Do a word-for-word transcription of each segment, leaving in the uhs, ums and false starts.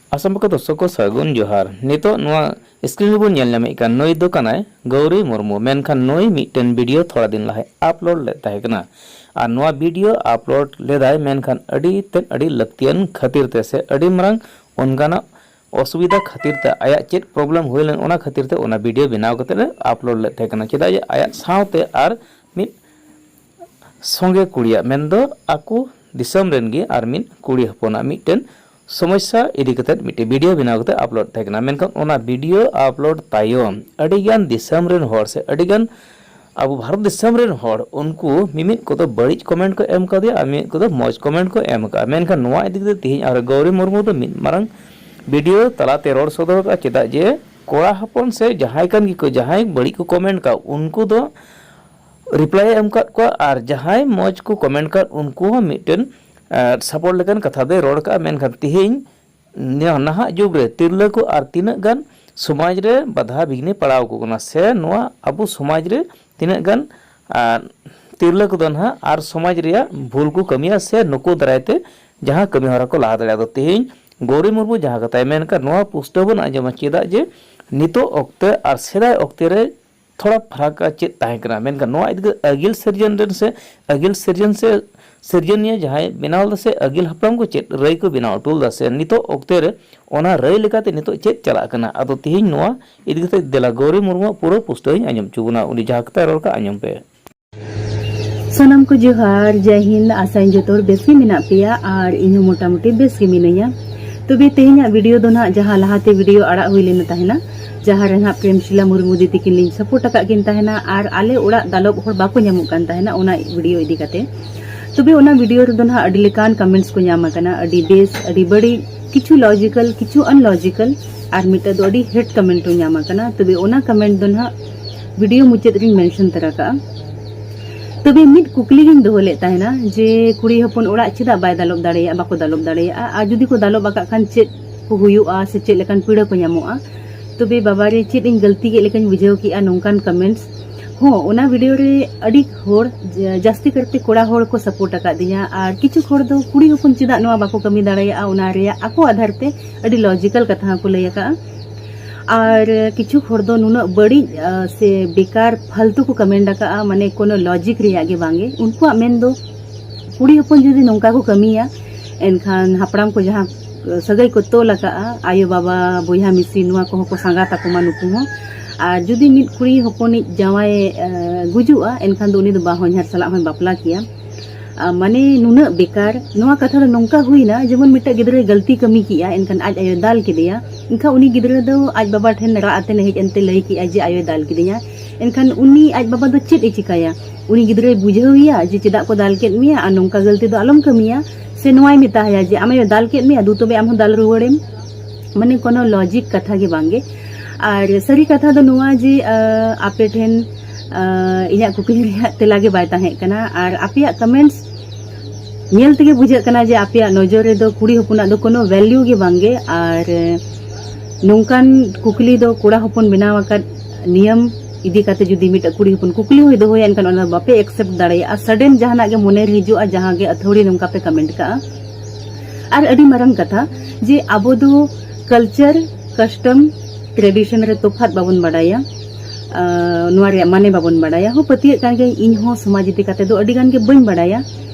ᱟᱥᱟᱢ ᱵᱟᱠᱚ ᱫᱚᱨᱥᱚᱠ ᱠᱚ ᱥᱟᱹᱜᱩᱱ ᱡᱚᱦᱟᱨ᱾ ᱱᱤᱛᱚᱜ ᱱᱚᱣᱟ screen ᱨᱮᱵᱚᱱ ᱧᱮᱞ ᱧᱟᱢᱮᱫ ᱠᱟᱱ ᱱᱩᱭ ᱫᱚ ᱠᱟᱱᱟᱭ ᱜᱟᱣᱨᱤ ᱢᱩᱨᱢᱩ, ᱢᱮᱱᱠᱷᱟᱱ ᱱᱩᱭ ᱢᱤᱫᱴᱮᱱ video ᱛᱷᱚᱲᱟ ᱫᱤᱱ ᱞᱟᱦᱟᱭ upload ᱞᱮᱫ ᱛᱟᱦᱮᱸ ᱠᱟᱱᱟ᱾ ᱟᱨ ᱱᱚᱣᱟ video upload ᱞᱮᱫᱟᱭ, ᱢᱮᱱᱠᱷᱟᱱ ᱟᱹᱰᱤ ᱛᱮᱫ ᱟᱹᱰᱤ ᱞᱟᱹᱠᱛᱤᱭᱟᱱ ᱠᱷᱟᱹᱛᱤᱨ ᱛᱮ ᱥᱮ ᱟᱹᱰᱤ ᱢᱟᱨᱟᱝ ᱚᱱᱠᱟᱱᱟᱜ ᱚᱥᱩᱵᱤᱫᱷᱟ ᱠᱷᱟᱹᱛᱤᱨ ᱛᱮ, ᱟᱭᱟᱜ ᱪᱮᱫ problem ᱦᱩᱭ ᱞᱮᱱ, ᱚᱱᱟ ᱠᱷᱟᱹᱛᱤᱨ ᱛᱮ ᱚᱱᱟ video ᱵᱮᱱᱟᱣ ᱠᱟᱛᱮᱫ ᱮ upload ᱞᱮᱫ ᱛᱟᱦᱮᱸ ᱠᱟᱱᱟ᱾ ᱪᱮᱫᱟᱜ ᱡᱮ ᱟᱭᱟᱜ ᱥᱟᱶᱛᱮ ᱟᱨ ᱢᱤᱫ ᱥᱚᱸᱜᱮ ᱠᱩᱲᱤᱭᱟᱜ, ᱢᱮᱱᱫᱚ ᱟᱠᱚ ᱫᱤᱥᱚᱢ ᱨᱮᱱ ᱜᱮ ᱟᱨ ᱢᱤᱫ ᱠᱩᱲᱤ ᱦᱚᱯᱚᱱᱟᱜ ᱢᱤᱫᱴᱮᱱ ᱥᱚᱢᱚᱥᱥᱟ ᱤᱫᱤ ᱠᱟᱛᱮᱫ ᱢᱤᱫᱴᱮᱱ video ᱵᱮᱱᱟᱣ ᱠᱟᱛᱮᱫ upload ᱛᱟᱦᱮᱸ ᱠᱟᱱᱟ᱾ ᱢᱮᱱᱠᱷᱟᱱ ᱚᱱᱟ video upload ᱛᱟᱭᱚᱢ ᱟᱹᱰᱤᱜᱟᱱ ᱫᱤᱥᱚᱢ ᱨᱮᱱ ᱦᱚᱲ ᱥᱮ ᱟᱹᱰᱤᱜᱟᱱ ᱟᱵᱚ ᱵᱷᱟᱨᱚᱛ ᱫᱤᱥᱚᱢ ᱨᱮᱱ ᱦᱚᱲ, ᱩᱱᱠᱩ ᱢᱤᱢᱤᱫ ᱠᱚᱫᱚ ᱵᱟᱹᱲᱤᱡ comment ᱠᱚ ᱮᱢ ᱠᱟᱣᱫᱮᱭᱟ ᱟᱨ ᱢᱤᱢᱤᱫ ᱠᱚᱫᱚ ᱢᱚᱡᱽ comment ᱠᱚ ᱮᱢ ᱠᱟᱜᱼᱟ᱾ ᱢᱮᱱᱠᱷᱟᱱ ᱱᱚᱣᱟ ᱤᱫᱤ ᱠᱟᱛᱮ ᱛᱮᱦᱮᱧ ᱟᱨᱦᱚᱸ ᱜᱟᱣᱨᱤ ᱢᱩᱨᱢᱩ ᱫᱚ ᱢᱤᱫ ᱢᱟᱨᱟᱝ video ᱛᱟᱞᱟᱛᱮ ᱨᱚᱲ ᱥᱚᱫᱚᱨ ᱠᱟᱜᱼᱟ᱾ ᱪᱮᱫᱟᱜ ᱡᱮ ᱠᱚᱲᱟ ᱦᱚᱯᱚᱱ ᱥᱮ ᱡᱟᱦᱟᱸᱭ ᱠᱟᱱ ᱜᱮᱠᱚ, ᱡᱟᱦᱟᱸᱭ ᱵᱟᱹᱲᱤᱡ ᱠᱚ comment ᱠᱟᱜ, ᱩᱱᱠᱩ ᱫᱚ reply ᱮ ᱮᱢ ᱠᱟᱫ ᱠᱚᱣᱟ, ᱟᱨ ᱡᱟᱦᱟᱸᱭ ᱢᱚᱡᱽ ᱠᱚ comment ᱠᱟᱫ, ᱩᱱᱠᱩ ᱦᱚᱸ ᱢᱤᱫᱴᱮᱱ, ᱮ, support ᱞᱮᱠᱟᱱ ᱠᱟᱛᱷᱟ ᱫᱚᱭ ᱨᱚᱲ ᱠᱟᱜᱼᱟ᱾ ᱢᱮᱱᱠᱷᱟᱱ ᱛᱮᱦᱮᱧ ᱱᱤᱭᱟᱹ ᱱᱟᱦᱟᱜ ᱡᱩᱜᱽ ᱨᱮ ᱛᱤᱨᱞᱟᱹ ᱠᱚ ᱟᱨ ᱛᱤᱱᱟᱹᱜ ᱜᱟᱱ ᱥᱚᱢᱟᱡᱽ ᱨᱮ ᱵᱟᱫᱷᱟ ᱵᱤᱜᱷᱱᱤ ᱯᱟᱲᱟᱣ ᱟᱠᱚ ᱠᱟᱱᱟ, ᱥᱮ ᱱᱚᱣᱟ ᱟᱵᱚ ᱥᱚᱢᱟᱡᱽ ᱨᱮ ᱛᱤᱱᱟᱹᱜ ᱜᱟᱱ, ᱟᱨ ᱛᱤᱨᱞᱟᱹ ᱠᱚᱫᱚ ᱱᱟᱦᱟᱜ ᱟᱨ ᱥᱚᱢᱟᱡᱽ ᱨᱮᱭᱟᱜ ᱵᱷᱩᱞ ᱠᱚ ᱠᱟᱹᱢᱤᱭᱟ, ᱥᱮ ᱱᱩᱠᱩ ᱫᱟᱨᱟᱭ ᱛᱮ ᱡᱟᱦᱟᱸ ᱠᱟᱹᱢᱤ ᱦᱚᱨᱟ ᱠᱚ ᱞᱟᱦᱟ ᱫᱟᱲᱮᱭᱟᱜᱼᱟ᱾ ᱟᱫᱚ ᱛᱮᱦᱮᱧ ᱜᱳᱣᱨᱤ ᱢᱩᱨᱢᱩ ᱡᱟᱦᱟᱸ ᱠᱟᱛᱷᱟᱭ ᱢᱮᱱ ᱠᱟᱫ, ᱱᱚᱣᱟ ᱯᱩᱥᱴᱟᱹᱣ ᱵᱚᱱ ᱟᱸᱡᱚᱢᱟ᱾ ᱪᱮᱫᱟᱜ ᱡᱮ ᱱᱤᱛᱚᱜ ᱚᱠᱛᱮ ᱟᱨ ᱥᱮᱫᱟᱭ ᱚᱠᱛᱮ ᱨᱮ ᱛᱷᱚᱲᱟ ᱯᱷᱟᱨᱟᱠ ᱪᱮᱫ ᱛᱟᱦᱮᱸ ᱠᱟᱱᱟ, ᱢᱮᱱᱠᱷᱟᱱ ᱱᱚᱣᱟ ᱤᱫᱤ ᱠᱟᱛᱮ ᱟᱹᱜᱤᱞ ᱥᱤᱨᱡᱚᱱ ᱨᱮᱱ ᱥᱮ ᱟᱹᱜᱤᱞ ᱥᱤᱨᱡᱚᱱ ᱥᱮ ᱥᱤᱨᱡᱚᱱᱤᱭᱟᱹ ᱡᱟᱦᱟᱸᱭ ᱵᱮᱱᱟᱣ ᱞᱮᱫᱟ ᱥᱮ ᱟᱹᱜᱤᱞ ᱦᱟᱯᱲᱟᱢ ᱠᱚ ᱪᱮᱫ ᱨᱟᱹᱭ ᱠᱚ ᱵᱮᱱᱟᱣ ᱦᱚᱴᱚ ᱞᱮᱫᱟ, ᱥᱮ ᱱᱤᱛᱚᱜ ᱚᱠᱛᱮ ᱨᱮ ᱚᱱᱟ ᱨᱟᱹᱭ ᱞᱮᱠᱟᱛᱮ ᱱᱤᱛᱚᱜ ᱪᱮᱫ ᱪᱟᱞᱟᱜ ᱠᱟᱱᱟ? ᱟᱫᱚ ᱛᱮᱦᱮᱧ ᱱᱚᱣᱟ ᱤᱫᱤ ᱠᱟᱛᱮ ᱫᱮᱞᱟ ᱜᱟᱣᱨᱤ ᱢᱩᱨᱢᱩᱣᱟᱜ ᱯᱩᱨᱟᱹ ᱯᱩᱥᱴᱟᱹᱣ ᱤᱧ ᱟᱸᱡᱚᱢ ᱦᱚᱪᱚ ᱵᱚᱱᱟ, ᱩᱱᱤ ᱡᱟᱦᱟᱸ ᱠᱟᱛᱷᱟᱭ ᱨᱚᱲ ᱠᱟᱜ, ᱟᱸᱡᱚᱢ ᱯᱮ᱾ ᱥᱟᱱᱟᱢ ᱠᱚ ᱡᱚᱦᱟᱨ, ᱡᱟᱭ ᱦᱤᱱᱫ᱾ ᱟᱥᱟᱧ ᱡᱚᱛᱚ ᱦᱚᱲ ᱵᱮᱥ ᱜᱮ ᱢᱮᱱᱟᱜ ᱯᱮᱭᱟ ᱟᱨ ᱤᱧ ᱦᱚᱸ ᱢᱚᱴᱟᱢᱩᱴᱤ ᱵᱮᱥ ᱜᱮ ᱢᱤᱱᱟᱹᱧᱟ᱾ ᱛᱚᱵᱮ ᱛᱮᱦᱮᱧᱟᱜ video ᱫᱚ ᱱᱟᱦᱟᱜ ᱡᱟᱦᱟᱸ ᱞᱟᱦᱟᱛᱮ video ᱟᱲᱟᱜ ᱦᱩᱭ ᱞᱮᱱᱟ ᱛᱟᱦᱮᱱᱟ, ᱡᱟᱦᱟᱸ ᱨᱮ ᱱᱟᱦᱟᱜ ᱯᱨᱮᱢᱥᱤᱞᱟ ᱢᱩᱨᱢᱩ ᱫᱤᱫᱤ ᱠᱤᱱ ᱞᱤᱧ support ᱟᱠᱟᱫ ᱠᱤᱱ ᱛᱟᱦᱮᱱᱟ ᱟᱨ ᱟᱞᱮ ᱚᱲᱟᱜ ᱫᱟᱞᱚᱵ ᱦᱚᱲ ᱵᱟᱠᱚ ᱧᱟᱢᱚᱜ ᱠᱟᱱ ᱛᱟᱦᱮᱱᱟ, ᱚᱱᱟ video ᱤᱫᱤ ᱠᱟᱛᱮ᱾ ᱛᱚᱵᱮ ᱚᱱᱟ video ᱨᱮᱫᱚ ᱱᱟᱦᱟᱜ ᱟᱹᱰᱤ ᱞᱮᱠᱟᱱ comments ᱠᱚ ᱧᱟᱢ ᱟᱠᱟᱱᱟ, ᱟᱹᱰᱤ ᱵᱮᱥ, ᱟᱹᱰᱤ ᱵᱟᱹᱲᱤᱡ, ᱠᱤᱪᱷᱩ logical, ᱠᱤᱪᱷᱩ unlogical, ᱟᱨ ᱢᱤᱫᱴᱟᱝ ᱫᱚ ᱟᱹᱰᱤ hate comment ᱦᱚᱸ ᱧᱟᱢ ᱟᱠᱟᱱᱟ᱾ ᱛᱚᱵᱮ ᱚᱱᱟ comment ᱫᱚ ᱱᱟᱦᱟᱜ video ᱢᱩᱪᱟᱹᱫ ᱨᱤᱧ mention ᱛᱚᱨᱟ ᱠᱟᱜᱼᱟ᱾ ᱛᱚᱵᱮ ᱢᱤᱫ ᱠᱩᱠᱞᱤ ᱜᱤᱧ ᱫᱚᱦᱚ ᱞᱮᱫ ᱛᱟᱦᱮᱱᱟ ᱡᱮ ᱠᱩᱲᱤ ᱦᱚᱯᱚᱱ ᱚᱲᱟᱜ ᱪᱮᱫᱟᱜ ᱵᱟᱭ ᱫᱟᱞᱚᱵ ᱫᱟᱲᱮᱭᱟᱜᱼᱟ, ᱵᱟᱠᱚ ᱫᱟᱞᱚᱵ ᱫᱟᱲᱮᱭᱟᱜᱼᱟ, ᱟᱨ ᱡᱩᱫᱤ ᱠᱚ ᱫᱟᱞᱚᱵ ᱟᱠᱟᱫ ᱠᱷᱟᱱ ᱪᱮᱫ ᱠᱚ ᱦᱩᱭᱩᱜᱼᱟ ᱥᱮ ᱪᱮᱫ ᱞᱮᱠᱟᱱ ᱯᱤᱲᱟᱹ ᱠᱚ ᱧᱟᱢᱚᱜᱼᱟ? ᱛᱚᱵᱮ ᱵᱟᱵᱟ ᱨᱮ, ᱪᱮᱫ ᱤᱧ ᱜᱟᱹᱞᱛᱤ ᱠᱮᱫ ᱞᱮᱠᱟᱧ ᱵᱩᱡᱷᱟᱹᱣ ᱠᱮᱜᱼᱟ ᱱᱚᱝᱠᱟᱱ comments᱾ ᱦᱚᱸ, ᱚᱱᱟ ᱵᱷᱤᱰᱤᱭᱳ ᱨᱮ ᱟᱹᱰᱤ ᱦᱚᱲ, ᱡᱟ-, ᱡᱟᱹᱥᱛᱤ ᱠᱟᱨᱛᱮ ᱠᱚᱲᱟ ᱦᱚᱲ ᱠᱚ ᱥᱟᱯᱳᱨᱴ ᱟᱠᱟᱫᱤᱧᱟ, ᱟᱨ ᱠᱤᱪᱷᱩ ᱦᱚᱲ ᱫᱚ ᱠᱩᱲᱤ ᱦᱚᱯᱚᱱ ᱪᱮᱫᱟᱜ ᱱᱚᱣᱟ ᱵᱟᱠᱚ ᱠᱟᱹᱢᱤ ᱫᱟᱲᱮᱭᱟᱜᱼᱟ, ᱚᱱᱟ ᱨᱮᱭᱟᱜ ᱟᱠᱚ ᱟᱫᱷᱟᱨ ᱛᱮ ᱟᱹᱰᱤ ᱞᱚᱡᱤᱠᱟᱞ ᱠᱟᱛᱷᱟ ᱦᱚᱸᱠᱚ ᱞᱟᱹᱭ ᱟᱠᱟᱫᱼᱟ᱾ ᱟᱨ ᱠᱤᱪᱷᱩ ᱦᱚᱲ ᱫᱚ ᱱᱩᱱᱟᱹᱜ ᱵᱟᱹᱲᱤᱡ, ᱟ, ᱥᱮ ᱵᱮᱠᱟᱨ ᱯᱷᱟᱞᱛᱩ ᱠᱚ ᱠᱚᱢᱮᱱᱴ ᱟᱠᱟᱫᱼᱟ, ᱢᱟᱱᱮ ᱠᱳᱱᱳ ᱞᱚᱡᱤᱠ ᱨᱮᱭᱟᱜ ᱜᱮ ᱵᱟᱝᱜᱮ᱾ ᱩᱱᱠᱩᱣᱟᱜ ᱢᱮᱱ ᱫᱚ ᱠᱩᱲᱤ ᱦᱚᱯᱚᱱ ᱡᱩᱫᱤ ᱱᱚᱝᱠᱟ ᱠᱚ ᱠᱟᱹᱢᱤᱭᱟ, ᱮᱱᱠᱷᱟᱱ ᱦᱟᱯᱲᱟᱢ ᱠᱚ ᱡᱟᱦᱟᱸ ᱥᱟᱹᱜᱟᱹᱭ ᱠᱚ ᱛᱚᱞ ᱟᱠᱟᱫᱼᱟ, ᱟᱭᱳ ᱵᱟᱵᱟ, ᱵᱚᱭᱦᱟ ᱢᱤᱥᱤ, ᱱᱚᱣᱟ ᱠᱚᱦᱚᱸ ᱠᱚ ᱥᱟᱸᱜᱟᱛ ᱟᱠᱚ ᱢᱟ ᱱᱩᱠᱩ ᱦᱚᱸ᱾ ᱟᱨ ᱡᱩᱫᱤ ᱢᱤᱫ ᱠᱩᱲᱤ ᱦᱚᱯᱚᱱᱤᱡ ᱡᱟᱶᱟᱭ, ᱮ, ᱜᱩᱡᱩᱜᱼᱟ, ᱮᱱᱠᱷᱟᱱ ᱫᱚ ᱩᱱᱤ ᱫᱚ ᱵᱟᱦᱚᱧᱦᱟᱨ ᱥᱟᱞᱟᱜ ᱦᱚᱸᱭ ᱵᱟᱯᱞᱟ ᱠᱮᱭᱟ᱾ ᱟ, ᱢᱟᱱᱮ ᱱᱩᱱᱟᱹᱜ ᱵᱮᱠᱟᱨ᱾ ᱱᱚᱣᱟ ᱠᱟᱛᱷᱟ ᱫᱚ ᱱᱚᱝᱠᱟ ᱦᱩᱭᱱᱟ, ᱡᱮᱢᱚᱱ ᱢᱤᱫᱴᱟᱝ ᱜᱤᱫᱽᱨᱟᱹᱭ ᱜᱟᱹᱞᱛᱤ ᱠᱟᱹᱢᱤ ᱠᱮᱜᱼᱟ, ᱮᱱᱠᱷᱟᱱ ᱟᱡ ᱟᱭᱳᱭ ᱫᱟᱞ ᱠᱮᱫᱮᱭᱟ, ᱮᱱᱠᱷᱟᱱ ᱩᱱᱤ ᱜᱤᱫᱽᱨᱟᱹ ᱫᱚ ᱟᱡ ᱵᱟᱵᱟ ᱴᱷᱮᱱ ᱨᱟᱜ ᱟᱛᱮ ᱦᱮᱡ ᱮᱱᱛᱮ ᱞᱟᱹᱭ ᱠᱮᱜᱼᱟ ᱡᱮ ᱟᱭᱳᱭ ᱫᱟᱞ ᱠᱤᱫᱤᱧᱟ᱾ ᱮᱱᱠᱷᱟᱱ ᱩᱱᱤ ᱟᱡ ᱵᱟᱵᱟ ᱫᱚ ᱪᱮᱫ ᱮ ᱪᱤᱠᱟᱹᱭᱟ? ᱩᱱᱤ ᱜᱤᱫᱽᱨᱟᱹᱭ ᱵᱩᱡᱷᱟᱹᱣᱮᱭᱟ ᱡᱮ ᱪᱮᱫᱟᱜ ᱠᱚ ᱫᱟᱞ ᱠᱮᱫ ᱢᱮᱭᱟ ᱟᱨ ᱱᱚᱝᱠᱟ ᱜᱟᱹᱞᱛᱤ ᱫᱚ ᱟᱞᱚᱢ ᱠᱟᱹᱢᱤᱭᱟ, ᱥᱮ ᱱᱚᱣᱟᱭ ᱢᱮᱛᱟᱭᱟ ᱡᱮ ᱟᱢ ᱟᱭᱳ ᱫᱟᱞ ᱠᱮᱫ ᱢᱮᱭᱟ, ᱫᱩ ᱛᱚᱵᱮ ᱟᱢ ᱦᱚᱸ ᱫᱟᱞ ᱨᱩᱣᱟᱹᱲᱮᱢ? ᱢᱟᱱᱮ ᱠᱳᱱᱳ ᱞᱚᱡᱤᱠ ᱠᱟᱛᱷᱟ ᱜᱮ ᱵᱟᱝᱜᱮ᱾ ᱟᱨ ᱥᱟᱹᱨᱤ ᱠᱟᱛᱷᱟ ᱫᱚ ᱱᱚᱣᱟ ᱡᱮ, ᱟ, ᱟᱯᱮ ᱴᱷᱮᱱ, ᱟ, ᱤᱧᱟᱹᱜ ᱠᱩᱠᱞᱤ ᱨᱮᱭᱟᱜ ᱛᱮᱞᱟ ᱜᱮ ᱵᱟᱭ ᱛᱟᱦᱮᱸ ᱠᱟᱱᱟ᱾ ᱟᱨ ᱟᱯᱮᱭᱟᱜ ᱠᱚᱢᱮᱱᱴᱥ ᱧᱮᱞ ᱛᱮᱜᱮ ᱵᱩᱡᱷᱟᱹᱜ ᱠᱟᱱᱟ ᱡᱮ ᱟᱯᱮᱭᱟᱜ ᱱᱚᱡᱚᱨ ᱨᱮᱫᱚ ᱠᱩᱲᱤ ᱦᱚᱯᱚᱱᱟᱜ ᱫᱚ ᱠᱳᱱᱳ ᱵᱷᱮᱞᱤᱭᱩ ᱜᱮ ᱵᱟᱝᱜᱮ᱾ ᱟᱨ ᱱᱚᱝᱠᱟᱱ ᱠᱩᱠᱞᱤ ᱫᱚ ᱠᱚᱲᱟ ᱦᱚᱯᱚᱱ ᱵᱮᱱᱟᱣ ᱟᱠᱟᱫ ᱱᱤᱭᱚᱢ ᱤᱫᱤ ᱠᱟᱛᱮ ᱡᱩᱫᱤ ᱢᱤᱫᱴᱟᱝ ᱠᱩᱲᱤ ᱦᱚᱯᱚᱱ ᱠᱩᱠᱞᱤ ᱦᱚᱸᱭ ᱫᱚᱦᱚᱭᱟ, ᱮᱱᱠᱷᱟᱱ ᱚᱱᱟ ᱫᱚ ᱵᱟᱯᱮ ᱮᱠᱥᱮᱯᱴ ᱫᱟᱲᱮᱭᱟᱜᱼᱟ᱾ ᱥᱟᱰᱮᱱ ᱡᱟᱦᱟᱱᱟᱜ ᱜᱮ ᱢᱚᱱᱮ ᱨᱮ ᱦᱤᱡᱩᱜᱼᱟ, ᱡᱟᱦᱟᱸ ᱜᱮ ᱟᱹᱛᱷᱟᱹᱣᱲᱤ ᱱᱚᱝᱠᱟ ᱯᱮ ᱠᱚᱢᱮᱱᱴ ᱠᱟᱜᱼᱟ᱾ ᱟᱨ ᱟᱹᱰᱤ ᱢᱟᱨᱟᱝ ᱠᱟᱛᱷᱟ ᱡᱮ ᱟᱵᱚ ᱫᱚ ᱠᱟᱞᱪᱟᱨ, ᱠᱟᱥᱴᱚᱢ, ᱴᱨᱮᱰᱤᱥᱚᱱ ᱨᱮ ᱛᱚᱯᱷᱟᱛ ᱵᱟᱵᱚᱱ ᱵᱟᱰᱟᱭᱟ, ᱟ, ᱱᱚᱣᱟ ᱨᱮᱭᱟᱜ ᱢᱟᱱᱮ ᱵᱟᱵᱚᱱ ᱵᱟᱰᱟᱭᱟ᱾ ᱦᱚᱸ, ᱯᱟᱹᱛᱭᱟᱹᱜ ᱠᱟᱱ ᱜᱮᱭᱟᱹᱧ, ᱤᱧ ᱦᱚᱸ ᱥᱚᱢᱟᱡᱽ ᱤᱫᱤ ᱠᱟᱛᱮ ᱫᱚ ᱟᱹᱰᱤ ᱜᱟᱱ ᱜᱮ ᱵᱟᱹᱧ ᱵᱟᱰᱟᱭᱟ᱾